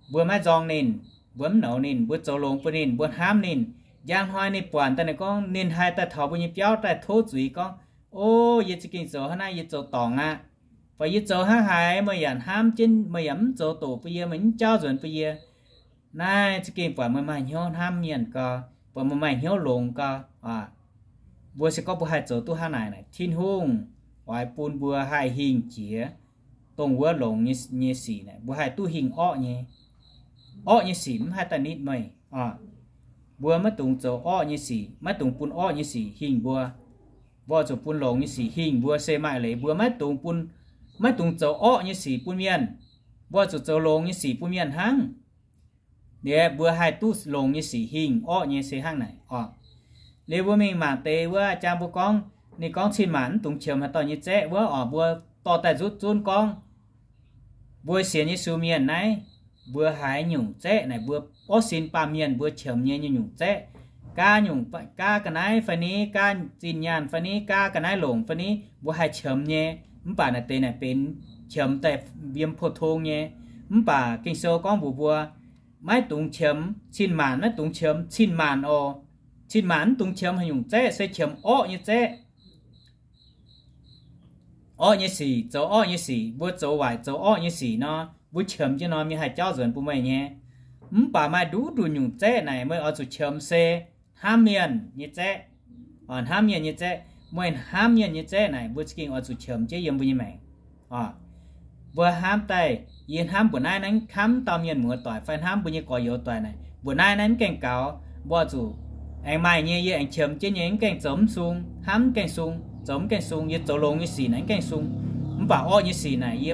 mbuo maiv nzorng ninh, mbuo mv nouz ninh, mbuo zoux longx bun ninh, mbuo hnamv ninh. Njang hnoi ninh buatc daaih, ninh gorngv ninh haih daaih taux mbuo nyei biauv daaih tov zuiz gorngv, O, yie za'gengh zoux hnangv naaiv, yie zoux dorngc aqv. Fai yie zoux hnangv haaix meih yaac hnamv jienv, meih yaac mv zoux doqc bun yie, meih mv jauv nzuonx bun yie. Naaiv za'gengh buatc meih maaih hnyouv hnamv mienh gau, buatc meih maaih hnyouv longx gau. Mbuo se gorngv mbuo haih zoux duqv hnangv naaic, Tin-Hungh oix bun mbuo haih hingh jiex dongh wuov longx nyei, nyei sic naaic, mbuo haih duqv hingh orqv nyei. Orqv nyei sic mv haih daaih nitv meih. Mbuo maiv dungx zoux orqv nyei sic, maiv dungx bun orqv nyei sic hingh mbuo. Mbuo zuqc bun longx nyei sic hingh mbuo. Se maaih leiz mbuo maiv dungx bun, maiv dungx zoux orqv nyei sic bun mienh. Mbuo zuqc zoux longx nyei sic bun mienh hnangv. Liuz mbuo haih duqv longx nyei sic hingh orqv nyei se hnangv naaic oc. Liuz mbuo mingh mangc deix wuov jang mbuo gorngv, ninh gorngv cin-maanc mv dungx qiemx haaix dauh nyei zaeqv wuov oc, mbuo dorh daaih nzutv zunv gorngv, mbuo sienx Yesu mienh naaiv, mbuo haaix nyungc zaeqv naaic, mbuo orv sin baamh mienh mbuo qiemx nyei nyungc-nyungc zaeqv, gaav nyungc, gaav ga'naaiv fai ni, gaav zinh nyaanh fai ni, gaav ga'naaiv longc fai ni, mbuo haih qiemx nyei. Mv baac naaic deix naaic benx qiemx daaih yiem pou-tong nyei. Mv baac Ging-Sou gorngv mbuox mbuo, maiv dungx qiemx cin-maanc, maiv dungx qiemx cin-maanc oc. Cin-maanc mv dungx qiemx haaix nyungc zaeqv, se qiemx orqv nyei zaeqv. Orqv nyei sic, zoux orqv nyei sic, mbuo zoux waaic zoux orqv nyei sic nor, mbuo qiemx jienv nor, mienh haih jauv nzuonx bun meih nyei. Mv baac maaih nduqc nduqc nyungc zaeqv naaic, meih oix zuqc qiemx se hnamv mienh nyei zaeqv. Hnamv mienh nyei zaeqv, meih hnamv mienh nyei zaeqv naaic, mbuo za'gengh oix zuqc qiemx jienv yiem mbuo nyei maengc. Mbuo hnamv daaih, yie hnamv mbuo naaiv, naaiv hnamv dauh mienh muoz-doic fai hnamv mbuo nyei gorx-youz doic naaic, mbuo naaiv, naaiv mv gaengh gaux, mbuo zuqc aengx maaih nyei, yie aengx qiemx jienv nyei, mv gaengh zoux mv sung, hnamv mv gaengh sung, zoux mv gaengh sung, yie zoux longx nyei sic naaic mv gaengh sung. Mv baac orqv nyei sic naaic yie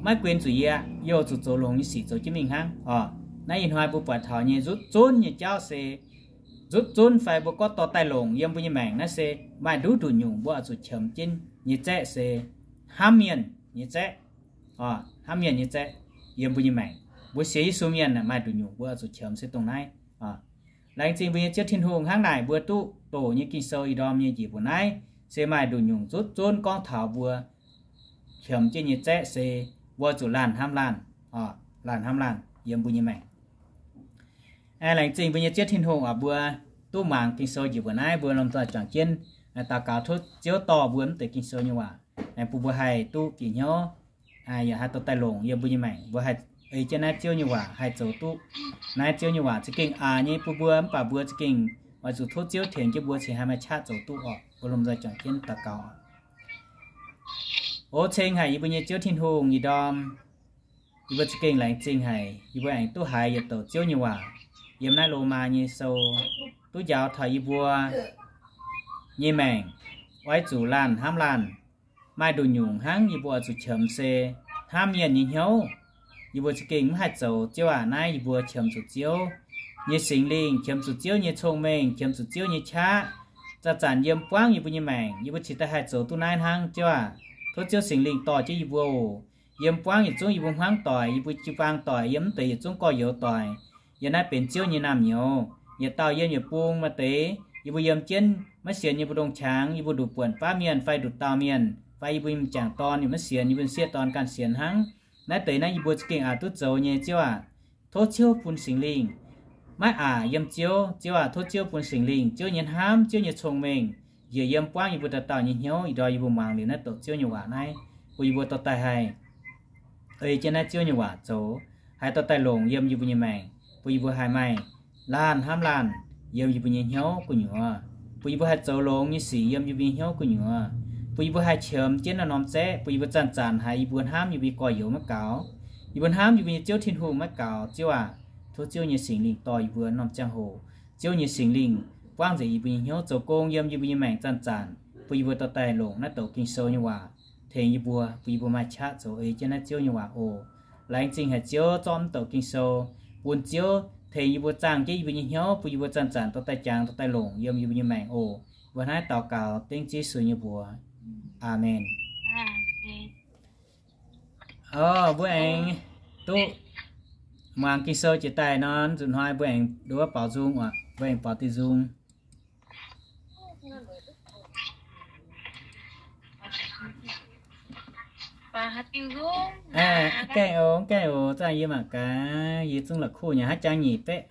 maiv guen zuqc yie, yie zuqc zoux longx nyei sic zoux jienv mingh hnangv oc. Naaiv ih hnoi mbuo buatc taux nyei nzutv zunv nyei jauv se, nzutv zunv fai mbuo gorngv dorh daaih longc yiem mbuo nyei maengc naaiv se maaih nduqc nduqc nyungc mbuo oix zuqc qiemx jienv nyei zaeqv se hnamv mienh nyei zaeqv. Hnamv mienh nyei zaeqv yiem mbuo nyei maengc. Mbuo sienx Yesu mienh maaih nduqc nyungc mbuo oix zuqc qiemx se dongh naaiv. Laengz zingh mbuo nyei Ziouv Tin-Hungh, hnangv naaic mbuo duqv doqc nyei Ging-Sou ih ndorm nyei njiec mbuo naaiv se maaih nduqc nyungc nzutv zunv gorngv taux mbuo qiemx jienv nyei zaeqv se mbuo zuqc laanh hnamv laanh, laanh hnamv laanh yiem mbuo nyei maengc. Laengz zingh mbuo nyei Ziouv Tin-Hungh oc, mbuo duqv mangc Ging-Sou njiec mbuo naaiv, mbuo lomh nzoih juangc jienv daux gaux tov Ziouv dorh mbuo mv deix Ging-Sou nyei waac, bun mbuo haih duqv bieqc hnyouv, yaac haih dorh daaih longc yiem mbuo nyei maengc. Mbuo haih ei jienv naaiv Ziouv nyei waac haih zoux duqv. Naaiv Ziouv nyei waac za'gengh aqc nyei bun mbuo, mv baac mbuo za'gengh oix zuqc tov Ziouv tengx jienv mbuo cingx haih maaih qaqv zoux duqv oc. Mbuo lomh nzoih juangc jienv daux gaux. O ceng haic yie mbuo nyei Ziouv Tin-Hungh, ih ndorm yie mbuo za'gengh laengz zingh haic yie mbuo aengx duqv haiz yietc douc Ziouv nyei waac yiem naaiv Lomaa nyei sou, duqv njaaux taux yie mbuo nyei maengc oix zuqc laanh hnamv laanh. Maaih nduqc nyungc hnangv yie mbuo oix zuqc qiemx se hnamv mienh nyei hnyouv. Yie mbuo za'gengh mv haih zoux, Ziouv aac. Naaiv yie mbuo qiemx zuqc Ziouv nyei Singx Lingh, qiemx zuqc Ziouv nyei cong-mengh, qiemx zuqc Ziouv nyei qaqv zanc-zanc yiem buangv yie mbuo nyei maengc. Yie mbuo cingx daaih haih zoux duqv naaiv hnangv, Ziouv aac. Tov Ziouv Singx Lingh dorh jienv yie mbuo oc. Yiem buangv yietc zungv yie mbuo hmuangv doic, yie mbuo jiu-baang doic, yiem mv deix yietc zungv gorx-youz doic, yiem naaiv benx Ziouv nyei naamh nyouz. Yietc dauh yiem yietc bung, maaih deix yie mbuo yiem jienv maiv sienx nyei mbu'ndongx-qangx, yie mbuo nduqc buonc baav mienh fai nduqc dauh mienh, fai yie mbuo m'jangc dorn yaac maiv sienx, yie mbuo m'sieqv dorn ganh sienx hnangv. Naaiv deix naaiv yie mbuo za'gengh aqc duqv zoux nyei, Ziouv aac. Tov Ziouv bun Singx Lingh, maiv aqc yiem Ziouv, Ziouv aac. Tov Ziouv bun Singx Lingh, Ziouv nyei hnamv, Ziouv nyei cong-mengh njiec yiem buangv yie mbuo dauh dauh nyei hnyouv. Ih ndorm yie mbuo muangx liuz naaiv douc Ziouv nyei waac naaiv, bun yie mbuo dorh daaih haih ei jienv naaiv Ziouv nyei waac zoux, haih dorh daaih longc yiem yie mbuo nyei maengc, bun yie mbuo haih maaih laanh hnamv laanh yiem yie mbuo nyei hnyouv gu'nyuoz, bun yie mbuo haih zoux longx nyei sic yiem yie mbuo nyei hnyouv gu'nyuoz, bun yie mbuo haih qiemx jienv naaiv norm zaeqv, bun yie mbuo zanc-zanc haiz yie mbuo hnamv yie mbuo nyei gorx-youz maiv gaux, yie mbuo hnamv yie mbuo nyei Ziouv Tin-Hungh maiv gaux. Ziouv aac, tov Ziouv nyei Singx Lingh dorh yie mbuo norm ziangh hoc, Ziouv nyei Singx Lingh buangv nzengc yie mbuo nyei hnyouv, zoux gong yiem yie mbuo nyei maengc zanc-zanc, bun yie mbuo dorh daaih longc naaiv douc Ging-Sou nyei waac tengx yie mbuo, bun yie mbuo maaih qaqv zoux ei jienv naaiv Ziouv nyei waac oc. Laengz zingh haic Ziouv zorqv mv douc Ging-Sou, bun Ziouv tengx yie mbuo zaangh jienv yie mbuo nyei hnyouv, bun yie mbuo zanc-zanc dorh daaih jangx, dorh daaih longc yiem yie mbuo nyei maengc oc. Mbuo hnangv naaiv daux gaux dengv Ziouv Yesu nyei mbuox. Aamen. Mbuo aengx duqv Muangx Ging-Sou jiex daaih nor, nzunc hnoi mbuo aengx nduov baaux nzung oc, mbuo aengx baaux diuh nzung. Gaengh oc, gaengh oc, zaah yie mangc gaax, yie zungv la'kuqv nyei, haaix jangx nyic beqv.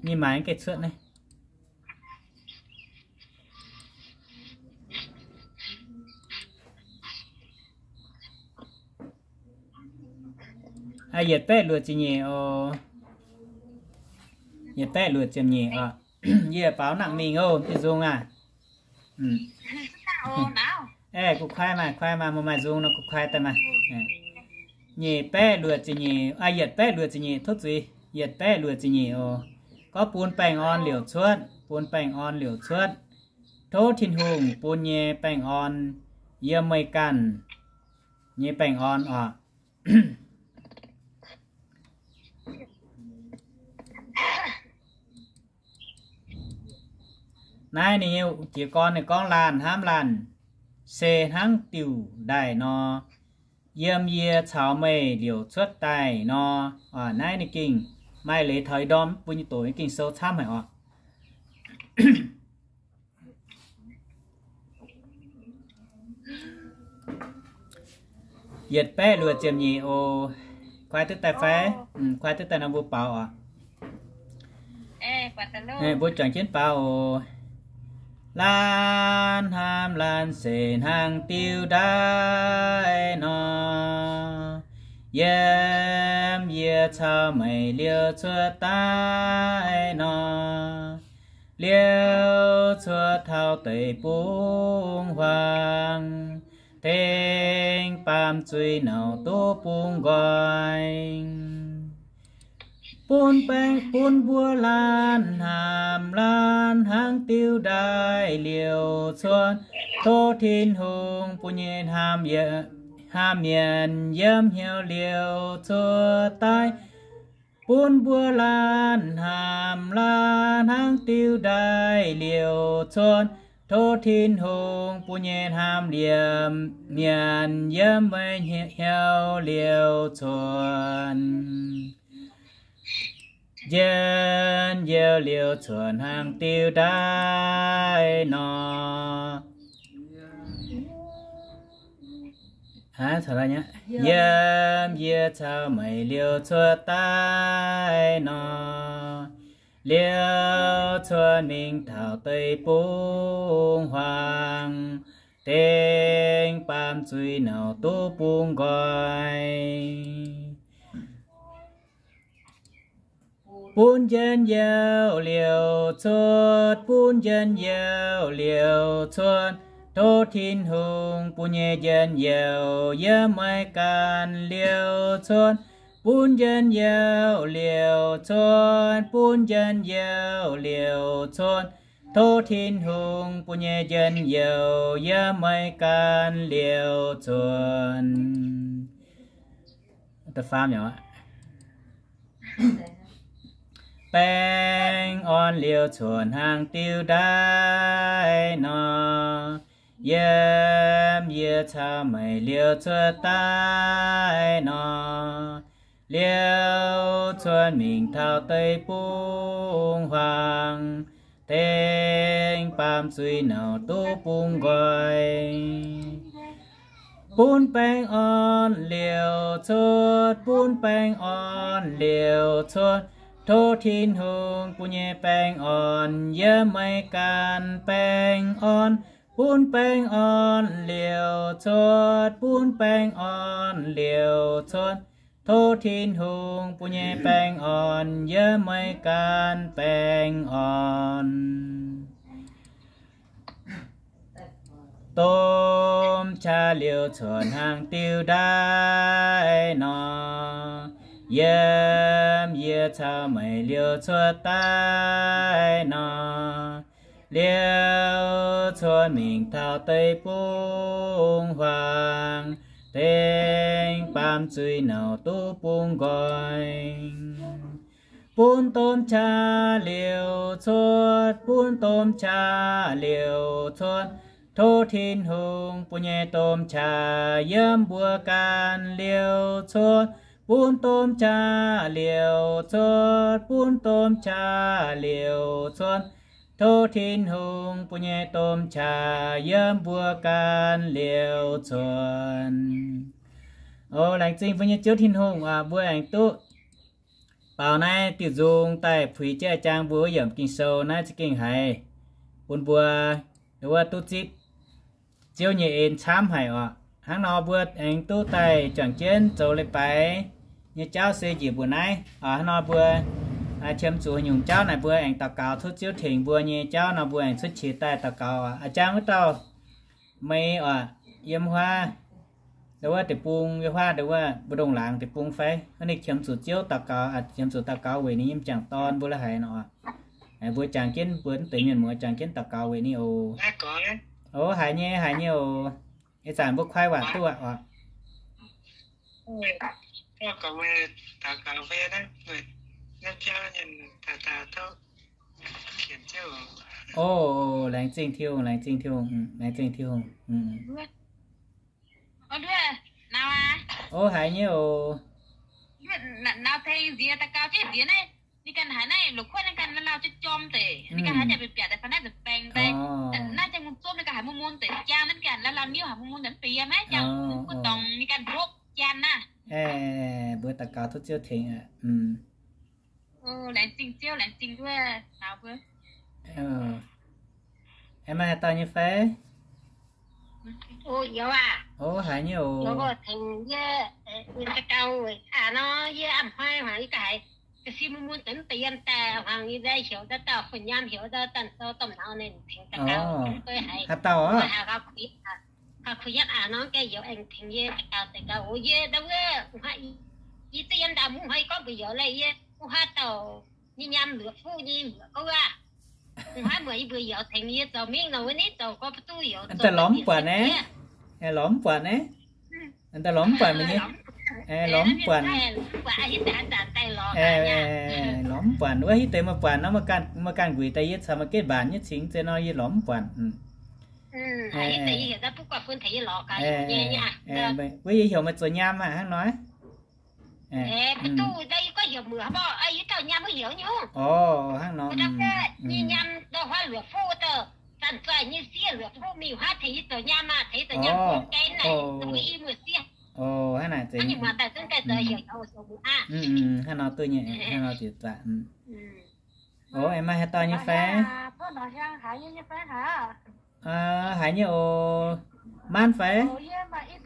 Nyei maaiz gaengh cuotv naaiv. Yietc baeqv luoqc ziepc nyeic oc. Yietc baeqv luoqc ziepc nyeic oc. Yie baaux nangh mingh oc, diuh nzung aah. Aeqv, guv kuaaiv maah, kuaaiv maah, mbuo maaih nzung nor guv kuaaiv daaih maah. Nyic baeqv luoqc ziepc nyeic, yietc baeqv luoqc ziepc nyeic, tov zuiz, yietc baeqv luoqc ziepc nyeic oc. Gorngv bun baengh orn liouc cuotv, bun baengh orn liouc cuotv. Tov Tin-Hungh bun nyei baengh orn, yiem meih ganh nyei baengh orn oc. Naaiv ninh nyei jiez gorn ninh gorngv laanh hnamv laanh se hnangv diuh ndaaih nor, yiem yie caux meih liouc cuotv daaih nor. Naaiv ninh gengh maaih leiz taux ih ndorm bun nyei doqc nyei Ging-Sou camv haic oc. Yietc baeqv luoqc ziepc nyeic oc. Kuaaiv duqv daaih fai? Kuaaiv duqv daaih nor mbuo baaux oc. Mbuo juangc jienv baaux oc. Laanh hnamv laanh se hnangv diuh ndaaih nor, yiem yie caux meih liouc cuotv daaih nor, liouc cuotv taux deic-bung-huaang, tengx baamh zuiz nouh duqv bungx nqoi. Bun baengh, bun mbuo laanh hnamv laanh hnangv diuh ndaaih liouc cuotv. Tov Tin-Hungh bun nyei hnamv mienh yiem hnyouv liouc cuotv daaih. Bun mbuo laanh hnamv laanh hnangv diuh ndaaih liouc cuotv. Tov Tin-Hungh bun nyei hnamv liemh mienh yiem meih hnyouv liouc cuotv. Njien-youh liouc cuotv hnangv diuh ndaaih nor, yiem yie caux meih liouc cuotv daaih nor, liouc cuotv mingh taux deic-bung-huaang, tengx baamh zuiz nouh duqv bungx nqoi. Bun njien-youh liouc cuotv, bun njien-youh liouc cuotv. Tov Tin-Hungh bun nyei njien-youh yiem meih ganh liouc cuotv. Bun njien-youh liouc cuotv, bun njien-youh liouc cuotv. Tov Tin-Hungh bun nyei njien-youh yiem meih ganh liouc cuotv. Baengh orn liouc cuotv hnangv diuh ndaaih nor, yiem yie caux meih liouc cuotv daaih nor, liouc cuotv mingh taux deic-bung-huaang, tengx baamh zuiz nouh duqv bungx nqoi. Bun baengh orn liouc cuotv, bun baengh orn liouc cuotv. Tov Tin-Hungh bun nyei baengh orn yiem meih ganh baengh orn. Bun baengh orn liouc cuotv, bun baengh orn liouc cuotv. Tov Tin-Hungh bun nyei baengh orn yiem meih ganh baengh orn. Domh qaqv liouc cuotv hnangv diuh ndaaih nor, yiem yie caux meih liouc cuotv daaih nor, liouc cuotv mingh taux deic-bung-huaang, tengx baamh zuiz nouh duqv bungx nqoi. Bun domh qaqv liouc cuotv, bun domh qaqv liouc cuotv. Tov Tin-Hungh bun nyei domh qaqv yiem mbuo ganh liouh cuotv, bun domh qaqv liouh cuotv, bun domh qaqv liouh cuotv. Tov Tin-Hungh bun nyei domh qaqv yiem mbuo ganh liouh cuotv. O, laengz zingh mbuo nyei Ziouv Tin-Hungh aac, mbuo aengx duqv baaux naaiv diuh nzung daaih puix jienv jangx mbuo wuov yiemc Ging-Sou naaiv za'gengh haiz bun mbuo wuov duqv zipv Ziouv nyei en camv haic oc. Hnangv nor mbuo aengx duqv daaih juangc jienv zoux leiz-baaix nyei jauv se njiec mbuo naaiv. Hnangv nor mbuo qiemx zuqc haaix nyungc jauv naaic mbuo aengx daux gaux cuotv Ziouv tengx mbuo nyei jauv nor mbuo aengx cuotv qiex daaih daux gaux oc. A'jang wuov dauh meix oc, yiem huaav, wuov deic-bung, yiem huaav ndongc wuov mbu'ndongx laangz deic-bung fai? Ninh qiemx zuqc Ziouv daux gaux, qiemx zuqc daux gaux weic ninh nyei m'jangc dorn mbuo la'haic nor. Mbuo jangx jienv, mbuo mv deix mienh muoz jangx jienv daux gaux weic ninh oc. O, haiz nyei, haiz nyei oc. Ih zanc mbuo kuaaiv waac duqv aqv oc. O, laengz zingh Tin-Hungh, laengz zingh Tin-Hungh, laengz zingh Tin-Hungh. O, haiz nyei oc. Ninh ganh haiz naaiv loz-kuotv ninh ganh lauh jomv jomv deix, ninh ganh haiz jaax mbiaauc deix fai naaiv nzengc baengc daaih. Naaiv jangx mun zomv ninh ganh haiz mun mun deix jangx naaiv ganh lauh lauh niuv haiz mun mun deix mv baac yiem naaiv jangx mv baac dorngx ninh ganh ndopv jangx naaiv. Mbuo daux gaux tov Ziouv tengx aqv. Laengz zingh Ziouv, laengz zingh wuov nauz mbuo. Aengx maaih haaix dauh nyei fai? O, haiz nyei oc. Tengx yie, daux gaux weic aa nor, yie a'hnoi hmuangx yie ga'haiz ga'sie mun mun deix mv baac yiem daaih hmuangx yie heuc dauh dauh fun nyaam heuc dauh dauh sou domh nauz ninh tengx daux gaux. Haaix dauh aqv? Kaux kuh yiem aa nor gaengh youz aengx tengx yie daux gaux deix gauh oc. Yie ndau wuov, yie zungv yiem ndau mv hnoi yie gorngv mbuox youz laih yie, wuov haaix dauh nyei nyaam luoqc fuqv nyei mbuoqc gouv aqv. Wuov haaix muoc yie mbuox youz tengx yie zoux mingh nor wuov nitv zoux gorngv mv duqv youz daaih lorz mv buatc naaiv. Lorz mv buatc naaiv. Daaih lorz mv buatc meih nyei. Lorz mv buatc. Lorz mv buatc wuov hitv deix maaih buatc nor, maaih ganh nquix daaih yie caux maaih gengh mbaanc nyei cingx zeiz nor yie lorz mv buatc. Wuov yie heuc meih zoux nyaam aqv hnangv nor. O, hnangv nor. O, hnangv naaic zeiz. Hnangv nor duqv nyei, hnangv nor ziouc zaqc. O, aengx maaih haaix dauh nyei fai? Haiz nyei oc. Maanv fai? O, aengx,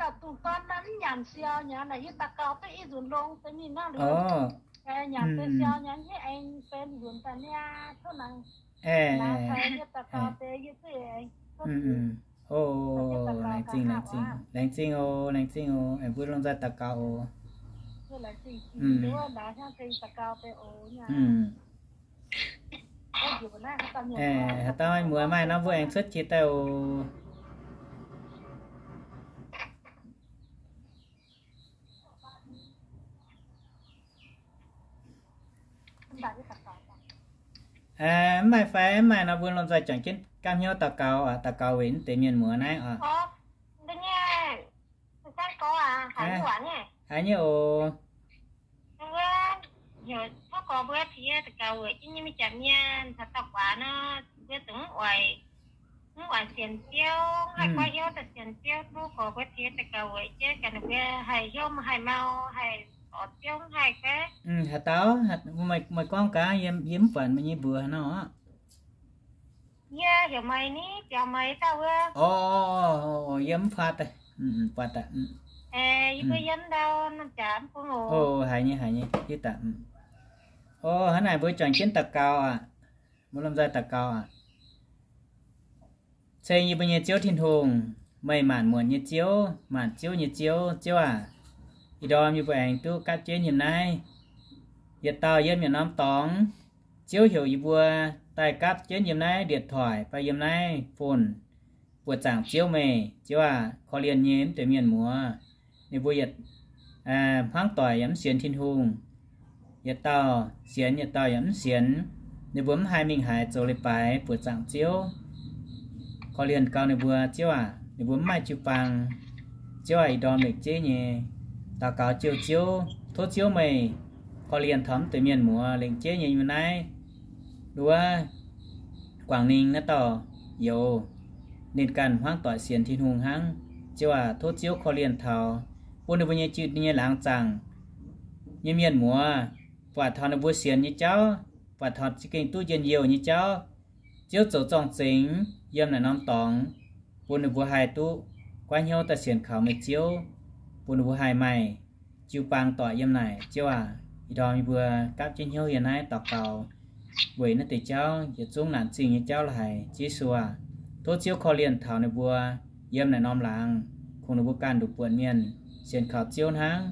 o, laengz zingh, laengz zingh, laengz zingh oc, laengz zingh oc, aengx mbuo lomh nzoih daux gaux oc. Haaix dauh muoz maaih nor mbuo aengx cuotv qiex daaih oc. Mv maaih fai? Mv maaih nor mbuo lomh nzoih juangc jienv gapv hnyouv daux gaux, daux gaux weic mv deix mienh muoz naaiv oc. Haiz nyei oc. Mbuo heuc tov gorx mbuo tengx yie daux gaux weic jienv nyei mienh jaax mienh caux dauh guaax nor, mbuo zuqc mv oix, mv oix sienx Ziouv, mv haih goiv hnyouv daaih sienx Ziouv. Tov gorx mbuo tengx yie daux gaux weic jienv gaax ninh mbuo haih hnyouv haih mau, haih oix Ziouv mv haih gaax. Haaix dauh? Meih gorngv gaax, yie mv buatc meih nyei mbuox haaix nor. Yie heuc meih ni, biaux meih dauh wuov. O, yie mv buatc daaih. Buatc daaih. Yie mbuo yiem ndau norm jaax mv bung oc. O, haiz nyei, haiz nyei, hiuv daaih. O, hnangv naaic mbuo juangc jienv daux gaux aqv. Mbuo lomh nzoih daux gaux aqv. Ceng yie mbuo nyei Ziouv Tin-Hungh, meih maanc muotc nyei Ziouv, maanc ziouv nyei Ziouv. Ziouv aac, ih ndorm yie mbuo aengx duqv gapv jienv yiem naaiv. Yietc dauh yiem yietc norm dorngx, Ziouv heuc yie mbuo daaih gapv jienv yiem naaiv điện thoại fai yiem naaiv phone buoqc zaangc Ziouv meih. Ziouv aac, korv-lienh nyei mv deix mienh muoz, ninh mbuo yietc hmuangv doic yaac mv sienx Tin-Hungh, yietc dauh sienx yietc dauh yaac mv sienx. Ninh mbuo mv haih mingh haaix zoux leiz-baaix buoqc zaangc Ziouv. korv-lienh gau ninh mbuo, Ziouv aac, ninh mbuo mv maaih jiu-baang. Ziouv aac, ih ndorm lengc jeiv nyei daux gaux jouh Ziouv, tov Ziouv meih korv-lienh taux mv deix mienh muoz lengc jeiv nyei yiem naaiv wuov Guangc Ninh naaiv dauh youz, ninh ganh hmuangv doic sienx Tin-Hungh hnangv. Ziouv aac, tov Ziouv korv-lienh taux, bun ninh mbuo nyei jui nyei laangz zaangc nyei mienh muoz buatc taux ninh mbuo sienx nyei jauv, buatc taux za'gengh duqv njien-youh nyei jauv. Ziouv zoux zorng-zengx yiem naaic norm dorngx, bun ninh mbuo haih duqv goiv hnyouv daaih sienx kaux meih Ziouv, bun ninh mbuo haih maaih jiu-baang doic yiem naaic. Ziouv aac, ih ndorm yie mbuo gapv jienv hnyouv yiem naaiv daux gaux weic naaiv deix jauv yietc zungv laanh zingh nyei jauv la'haic. Yesu aac, tov Ziouv korv-lienh taux ninh mbuo yiem naaic norm laangz, kungx ninh mbuo ganh nduqc buonc mienh sienx kaux Ziouv hnangv.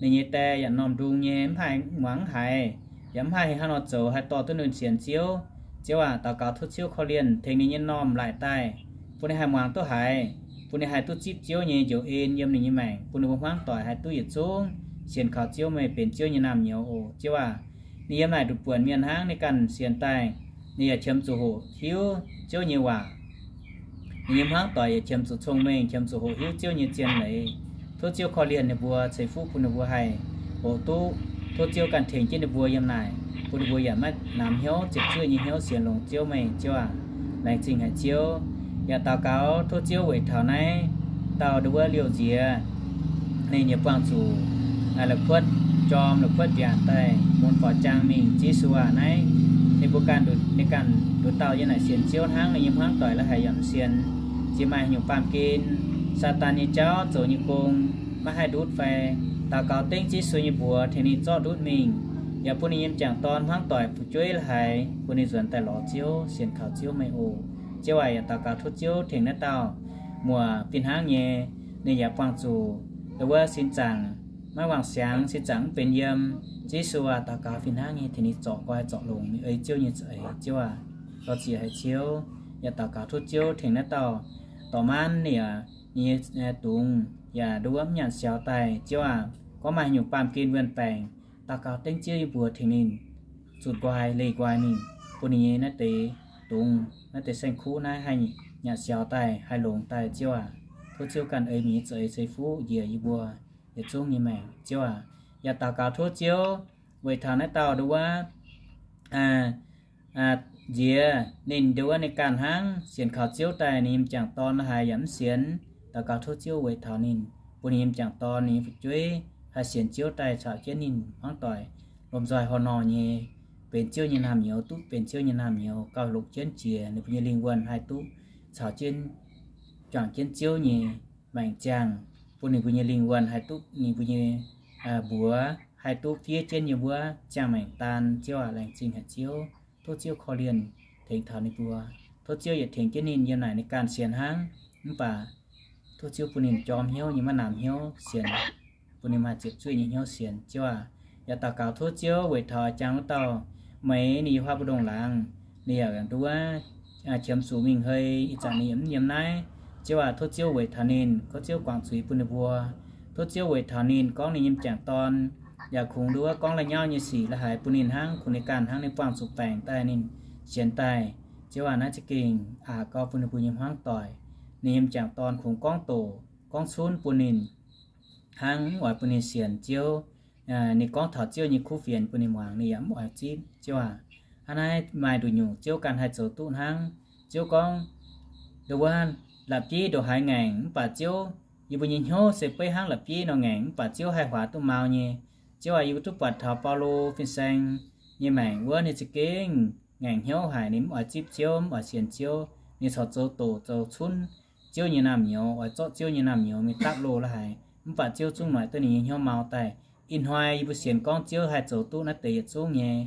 Ninh nyei die yaac m'normh ndung nyei, mv haih muangx mv haiz, yaac mv haih haaix nor zoux haih dorh duqv ninh sienx Ziouv. Ziouv aac, daux gaux tov Ziouv korv-lienh tengx ninh nyei m'normh laaic daaih, bun ninh haih muangx duqv haiz, bun ninh haih duqv zipv Ziouv nyei njoux en yiem ninh nyei maengc, bun ninh mbuo hmuangv doic haih duqv yietc zungv sienx kaux Ziouv meih benx Ziouv nyei naamh nyouz oc. Ziouv aac, ninh yiem naaic nduqc buonc mienh hnangv, ninh ganh sienx daaih, ninh yaac qiemx zuqc hoqc hiuv Ziouv nyei waac. Ninh nyei hmuangv doic yaac qiemx zuqc cong-mengh, qiemx zuqc hoqc hiuv Ziouv nyei zien leiz. Tov Ziouv korv-lienh ninh mbuo, ceix fuqv bun ninh mbuo haih hoqc duqv. Tov Ziouv ganh tengx jienv ninh mbuo yiem naaic, bun ninh mbuo yaac maiv namx hnyouv, ziepc zuoqv nyei hnyouv sienx longx Ziouv meih. Ziouv aac, laengz zingh haic Ziouv. Yaac daux gaux tov Ziouv weic taux naaiv dauh nduov wuov liouh nziex, ninh yaac buangh zuqc la'kuotv jorm la'kuotv mbiaatc daaih mun faaux jaang mingh. Yesu aac, naaiv ninh mbuo ganh, ninh ganh nduqc dauh yiem naaic sienx Ziouv hnangv, ninh nyei hmuangv doic la'haic yaac mv sienx. Jiex maaih haaix nyungc baamh gen, Saadaan nyei jauv zoux nyei gong maiv haih ndutv fai? Daux gaux dengv Yesu nyei mbuox tengx ninh zorqv ndutv mingh, yaac bun ninh nyei m'jangc dorn hmuangv doic fu'jueiv la'haic, bun ninh nzuonx daaih lorz Ziouv, sienx kaux Ziouv meih oc. Ziouv aac, yaac daux gaux tov Ziouv tengx naaiv dauh muoc fih hnangv nyei, ninh yaac buangh zuqc nduov wuov sin zaangc maiv wangh siangx, sin zaangc mv benx yiem. Yesu aac, daux gaux fih hnangv nyei tengx ninh zorc nqoi zorc longx, ninh ei Ziouv nyei za'eix. Ziouv aac, lorz ziex haic Ziouv, yaac daux gaux tov Ziouv tengx naaiv dauh dorc maanv ninh yaac, ninh nyei dungz yaac nduov wuov mv nyanc siaaux daaih. Ziouv aac, gorngv maaih haaix nyungc baamh gen wuon baengc, daux gaux dengv Ziouv nyei mbuox tengx ninh zutc nqoi leih nqoi mingh, bun ninh nyei naaiv deix dungz, naaiv deix saeng-kuv naaiv haih nyanc siaaux daaih, haih longx daaih. Ziouv aac, tov Ziouv ganh ei ninh nyei za'eix ceix fuqv njiec yie mbuo yietc zungv nyei maengc. Ziouv aac, yaac daux gaux tov Ziouv weic taux naaiv dauh nduov wuov nziex, ninh nduov wuov ninh ganh hnangv sienx kaux Ziouv daaih, ninh nyei m'jangc dorn la'haic yaac mv sienx. Daux gaux tov Ziouv weic taux ninh, bun ninh nyei m'jangc dorn, ninh nyei fu'jueiv haih sienx Ziouv daaih caux jienv ninh hmuangv doic lomh nzoih horh nor nyei benx Ziouv nyei naamh nyouz, duqv benx Ziouv nyei naamh nyouz, gauh longc jienv jiex ninh mbuo nyei lingh wuonh haih duqv caux jienv juangc jienv Ziouv nyei maengc ziangh, bun ninh mbuo nyei lingh wuonh haih duqv ninh mbuo nyei mbuox haih duqv fiev jienv yiem wuov ziangh maengc daan. Ziouv aac, laengz zingh haic Ziouv. Tov Ziouv korv-lienh tengx taux ninh mbuo. Tov Ziouv yietc tengx jienv ninh yiem naaic ninh ganh sienx hnangv, mv baac tov Ziouv bun ninh jorm hnyouv nyei, maiv namx hnyouv sienx, bun ninh maaih ziepc zuoqv nyei hnyouv sienx. Ziouv aac, yaac daux gaux tov Ziouv weic taux jangx wuov dauh Meix, ninh yiem huaav mbu'ndongx laangz, ninh yaac nduov qiemx zuqc mingh hei, ih zanc ninh yaac mv yiem naaiv. Ziouv aac, tov Ziouv weic taux ninh, tov Ziouv guangc zuiz bun ninh mbuo. Tov Ziouv weic taux ninh gorngv ninh nyei m'jangc dorn yaac kungx nduov gorngv la'nyauv nyei sic la'haic bun ninh hnangv, kungx ninh ganh hnangv, ninh buangh zuqc baengc daaih ninh sienx daaih. Ziouv aac, naaiv za'gengh aqc gau bun ninh mbuo nyei hmuangv doic. Ninh nyei m'jangc dorn kungx gorngv doqc gorngv cunv bun ninh hnangv, mv oix bun ninh sienx Ziouv. Ninh gorngv taux Ziouv nyei kuv fienx bun ninh muangx, ninh yaac mv oix zipv. Ziouv aac, hnangv naaiv maaih nduqc nyungc Ziouv ganh haih zoux duqv hnangv. Ziouv gorngv, nduov wuov la'bieiv ndongc haaix ngaengc mv baac Ziouv, yie mbuo nyei hnyouv se beiv hnangv la'bieiv nor ngaengc mv baac Ziouv haih huaax duqv mau nyei. Ziouv aac, yie mbuo duqv buatc taux Baulo fin-saeng nyei maengc wuov, ninh za'gengh ngaengc hnyouv haic, ninh mv oix zipv Ziouv, mv oix sienx Ziouv. Ninh corc zoux doqc zoux cunv Ziouv nyei naamh nyouz, oix zorqv Ziouv nyei naamh nyouz mingh dapv loh la'haic, mv baac Ziouv zungv noic duqv ninh nyei hnyouv mau daaih. Ih hnoi yie mbuo sienx gorngv Ziouv haih zoux duqv naaiv deix yietc zungv nyei,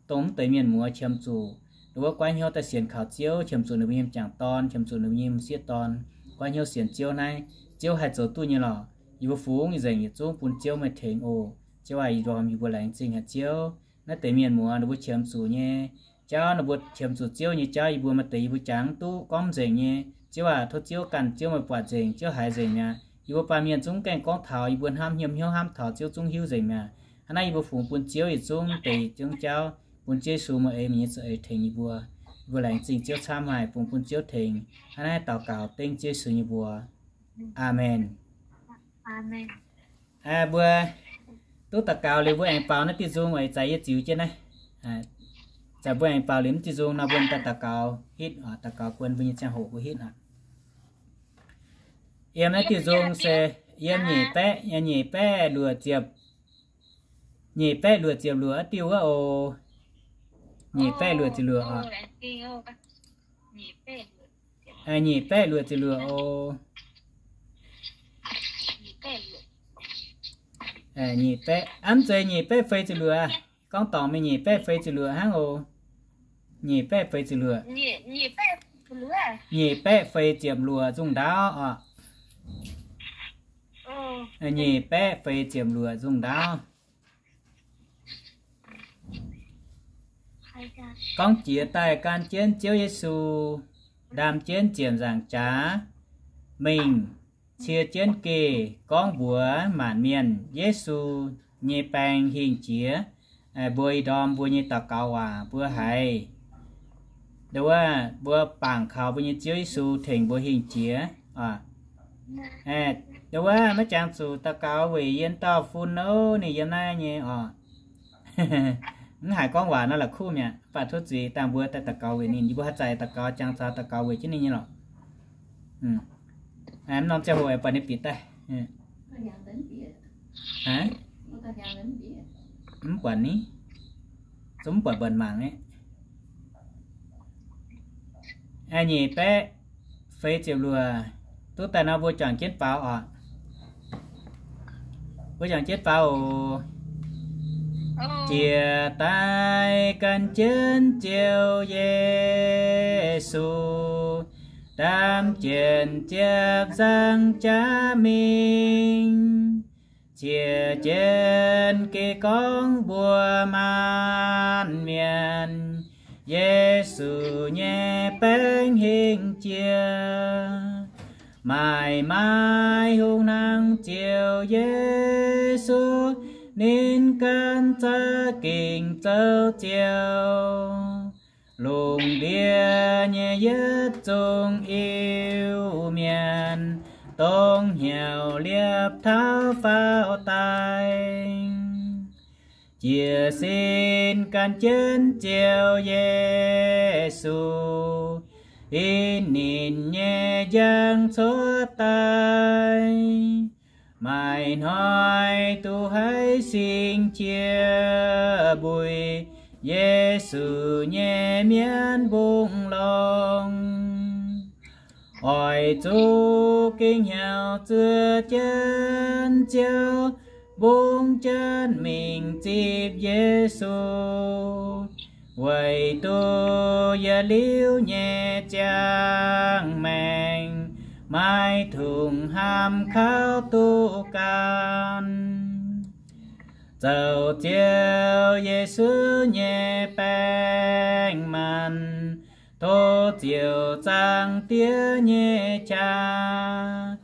dongh mv deix mienh muoz qiemx zuqc nduov wuov goiv hnyouv daaih sienx kaux Ziouv, qiemx zuqc ninh mbuo nyei m'jangc dorn, qiemx zuqc ninh mbuo nyei m'sieqv dorn goiv hnyouv sienx Ziouv naaiv, Ziouv haih zoux duqv nyei lorqc. Yie mbuo fungx nzengc yietc zungv bun Ziouv meih tengx oc. Ziouv aac, ih ndorm yie mbuo laengz zingh haic Ziouv. Naaiv deix mienh muoz ninh mbuo qiemx zuqc nyei jauv, ninh mbuo qiemx zuqc Ziouv nyei jauv, yie mbuo maaih deix yie mbuo jangx duqv gorngv nzengc nyei. Ziouv aac, tov Ziouv ganh Ziouv meih buatc nzengc, Ziouv haiz nzengc mi'aqv. Yie mbuo baamh mienh zungv gaengh gorngv taux, yie mbuo hnamv, hnyouv hnamv taux Ziouv zungv hiuv nzengc mi'aqv. Hnangv naaiv yie mbuo fungx bun Ziouv yietc zungv deix zungv jauv, bun Ziouv Yesu meih eix, meih nyei za'eix tengx yie mbuo. Mbuo laengz zingh Ziouv camv haic, bungx bun Ziouv tengx. Hnangv naaiv daux gaux dengv Ziouv Yesu nyei mbuox. Aamen. Mbuo duqv daux gaux liuz mbuo aengx baaux naaiv diuh nzung oc, ih zanc yie ziux jienv naaiv. Zanc mbuo aengx baaux liuz mv diuh nzung nor mbuo daaih daux gaux hitv, daux gaux guon mbuo nyei ziangh hoc mbuo hitv aqv. Yiem naaiv diuh nzung se yiem nyeic baeqv, nyeic baeqv luoqc ziepc, nyeic baeqv luoqc ziepc luoqc diuh wuov oc. Nyeic baeqv luoqc ziepc luoqc oc. Nyeic baeqv luoqc ziepc luoqc oc. Nyeic baeqv, mv zeiz nyeic baeqv feix ziepc luoqc. Gorngv dorngc mingh nyeic baeqv feix ziepc luoqc hnangv oc. Nyeic baeqv feix ziepc luoqc. Nyeic baeqv feix ziepc luoqc nzung ndaauv oc. Nyeic baeqv feix ziepc luoqc nzung ndaauv. Gorngv jiex daaih gan jienv Ziouv Yesu, ndaam jienv ziepc nzaangc jaax mingh cie jienv geh gorngv mbuox maanc mienh Yesu nyei baeng hingh jiex. Mbuo ih ndorm mbuo nyei daux gaux waac mbuo haiz, ndo wuov, mbuo bangc kaux mbuo nyei Ziouv Yesu tengx mbuo hingh jiex. Ndo wuov, maiv jangx zuqc daux gaux weic yie dauh fun nor, ninh yiem naaiv nyei oc. Mv haiz gorngv waac nor la'kuqv mi'aqv, mv baac tov zuiz dangh mbuo daaih daux gaux weic ninh, yie mbuo haaix zanc daux gaux jangx caux daux gaux weic jienv ninh nyei lorqc. Mv norm ziangh hoc aengx buatc ninh bieqc daaih. Mv buatc ni, zungv mv buatc mbuonx mangc aqv. Nyeic baeqv feix ziepc luoqc. Duqv daaih nor mbuo juangc jienv baaux oc. Mbuo juangc jienv baaux oc. Jiex daaih gan jienv Ziouv Yesu, ndaam jienv ziepc nzaangc jaax mingh, cie jienv geh gorngv mbuox maanc mienh, Yesu nyei baeng hingh jiex. Maaih maiv hungh hnangv Ziouv Yesu, ninh ganh za'gengh zoux Ziouv. Lungh ndiev nyei yietc zungv Iu-Mienh, dongh hnyouv liepc taux faaux daaih, jiez sin gan jienv Ziouv Yesu, in ninh nyei njang cuotv daaih. Maaih hnoi duqv haiz singx jiex mbuic, Yesu nyei mienv mbungh longx. Oix zuqc gengh hnyouv zuov jienv Ziouv, mbungv jienv mingh zipv Yesu, weic duqv yietc liuz nyei ziangh maengc maiv tungx hnamv kaux duqv ganh. Zoux Ziouv Yesu nyei baeng maanc, tov Ziouv Zaangc Diex nyei qaqv,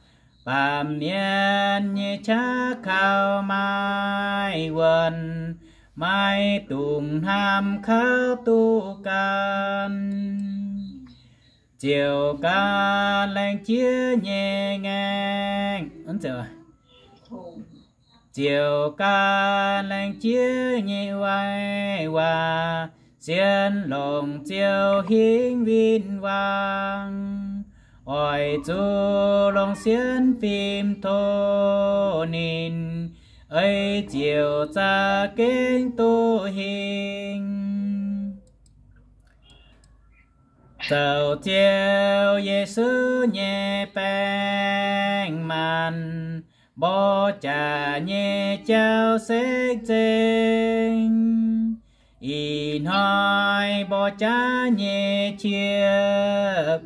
baamh mienh nyei qaqv kaux maiv wuonc, maiv dungx hnamv kaux duqv ganh. Ziouc ganh laengz jiex nyei ngaengc, Ziouc ganh laengz jiex nyei wai waac, sienx longc Ziouv hingv win-wangv. Oix zuqc longc sienx fim tov ninh, ei Ziouc za'gengh duqv hingh. Zoux Ziouv Yesu nyei baeng maanc, mborqv jaax nyei jauv sekv zengx. Ih hnoi mborqv jaax nyei qiex,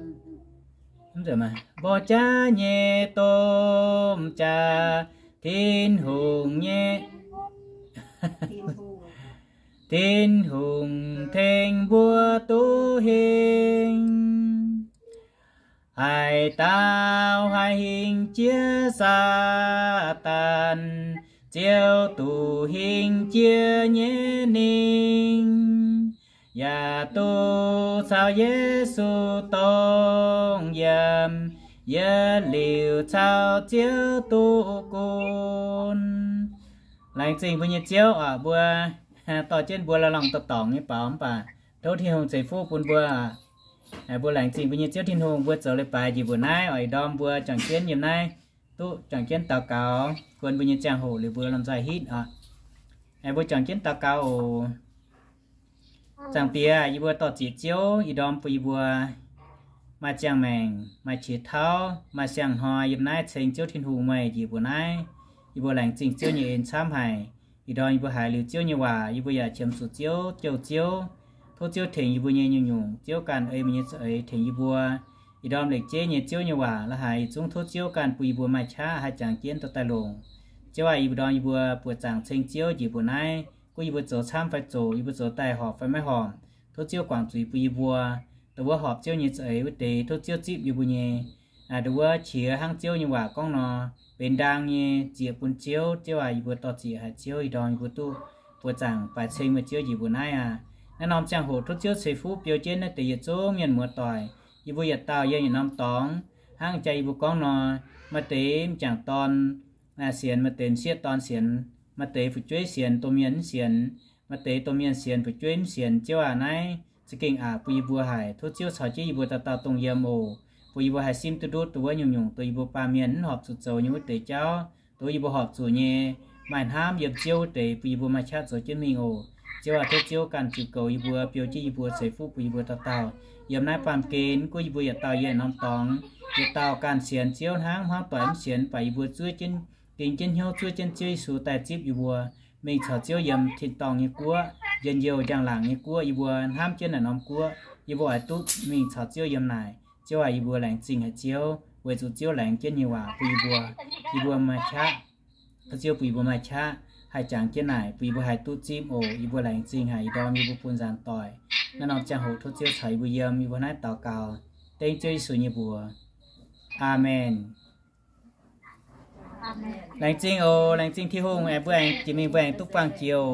mborqv jaax nyei domh jaax, Tin-Hungh nyei, Tin-Hungh tengx mbuo duqv hingh. Haaix dauh haih hingh jiex Saadaan, Ziouv duqv hingh jiex nyei ninh. yaac duqv caux Yesu dongh yiem, yietc liuz caux Ziouv duqv gunv. Laengz zingh mbuo nyei Ziouv oc, mbuo dorh jienv mbuo lorz longc dorh dorngc nyei baaux mv baac tov Tin-Hungh ceix fuqv bun mbuo. Mbuo laengz zingh mbuo nyei Ziouv Tin-Hungh, mbuo zoux leiz-baaix njiec mbuo naaiv oc, ih ndorm mbuo juangc jienv yiem naaiv duqv juangc jienv daux gaux, guon mbuo nyei ziangh hoc liuz mbuo lomh nzoih hitv oc. Mbuo juangc jienv daux gaux oc. Zaangc Diex, yie mbuo dor-ziec Ziouv, ih ndorm bun yie mbuo maaih ziangh maengc, maaih qiex tauv, maaih siang-hnoi yiem naaiv ceng Ziouv Tin-Hungh meih njiec mbuo naaiv. Yie mbuo laengz zingh Ziouv nyei en camv haic. Ih ndorm yie mbuo haiz liuz Ziouv nyei waac, yie mbuo yaac qiemx zuqc Ziouv, jouh Ziouv. Tov Ziouv tengx yie mbuo nyei nyungc-nyungc. Ziouv ganh ei meih nyei za'eix tengx yie mbuo. Ih ndorm lengc jeiv nyei Ziouv nyei waac la'haiz yietc zungv tov Ziouv ganh bun yie mbuo maaih qaqv haih jangx jienv dorh daaih longc. Ziouv aac, yie mbuo ndorm yie mbuo buoqc zaangc ceng Ziouv njiec mbuo naaiv, gunv yie mbuo zoux camv fai zoqc, yie mbuo zoux daaih horpc fai maiv horpc, tov Ziouv guangc zuiz bun yie mbuo. Dongh wuov horpc Ziouv nyei za'eix wuov deix, tov Ziouv zipv yie mbuo nyei dongh wuov qiex hnangv Ziouv nyei waac gorngv nor, benx ndaang nyei zieqc bun Ziouv. Ziouv aac, yie mbuo dor-ziec haic Ziouv, ih ndorm yie mbuo duqv buoqc zaangc baaix ceng meih Ziouv njiec mbuo naaiv aac. Naaiv norm ziangh hoc tov Ziouv ceix fuqv biou jienv naaiv deix yietc zungv mienh muoz-doic. Yie mbuo yietc dauh yiem yietc norm dorngx, hnangv jaa yie mbuo gorngv nor, maaih deix m'jangc dorn sienx, maaih deix m'sieqv dorn sienx, maaih deix fu'jueiv sienx, domh mienh mv sienx, maaih deix domh mienh sienx, fu'jueiv mv sienx. Ziouv aac, naaiv za'gengh aqc bun yie mbuo haic. Tov Ziouv caux jienv yie mbuo dauh dauh dongh yiem oc. Bun yie mbuo haih simv duqv ndutv dongh wuov nyungc-nyungc dongh yie mbuo baamh mienh mv horpc zuqc zoux nyei wuov deix jauv, dongh yie mbuo horpc zuqc nyei maaih hnamv yiem Ziouv wuov deix, bun yie mbuo maaih qaqv zoux jienv mingh oc. Ziouv aac, tov Ziouv ganh ziux goux yie mbuo, biou jienv yie mbuo, ceix fuqv bun yie mbuo dauh dauh. Yiem naaiv baamh gen gunv yie mbuo yietc dauh yiem norm dorngx, yietc dauh ganh sienx Ziouv hnangv, hmuangv doic mv sienx, baac yie mbuo zuov jienv, ging jienv hnyouv zuov jienv Ziouv Yesu daaih zipv yie mbuo mingh caux Ziouv yiem tin-dorngh nyei guoqv, njien-youh njang-laangc nyei guoqv. Yie mbuo hnamv jienv naaic norm guoqv, yie mbuo oix duqv mingh caux Ziouv yiem naaic. Ziouv aac, yie mbuo laengz zingh haic Ziouv, weic zuqc Ziouv laengz jienv nyei waac bun yie mbuo, yie mbuo maaih qaqv. Tov Ziouv bun yie mbuo maaih qaqv haih jangx jienv naaic, bun yie mbuo haih duqv zipv oc. Yie mbuo laengz zingh haic ih ndorm yie mbuo bun nzaanx doic. Naaiv norm ziangh hoc tov Ziouv caux yie mbuo yiem, yie mbuo naaiv daux gaux dengv Ziouv Yesu nyei mbuox. Aamen. Laengz zingh oc. Laengz zingh Tin-Hungh aengx mbuo aengx jiex mingh mbuo aengx duqv buangh jiex oc.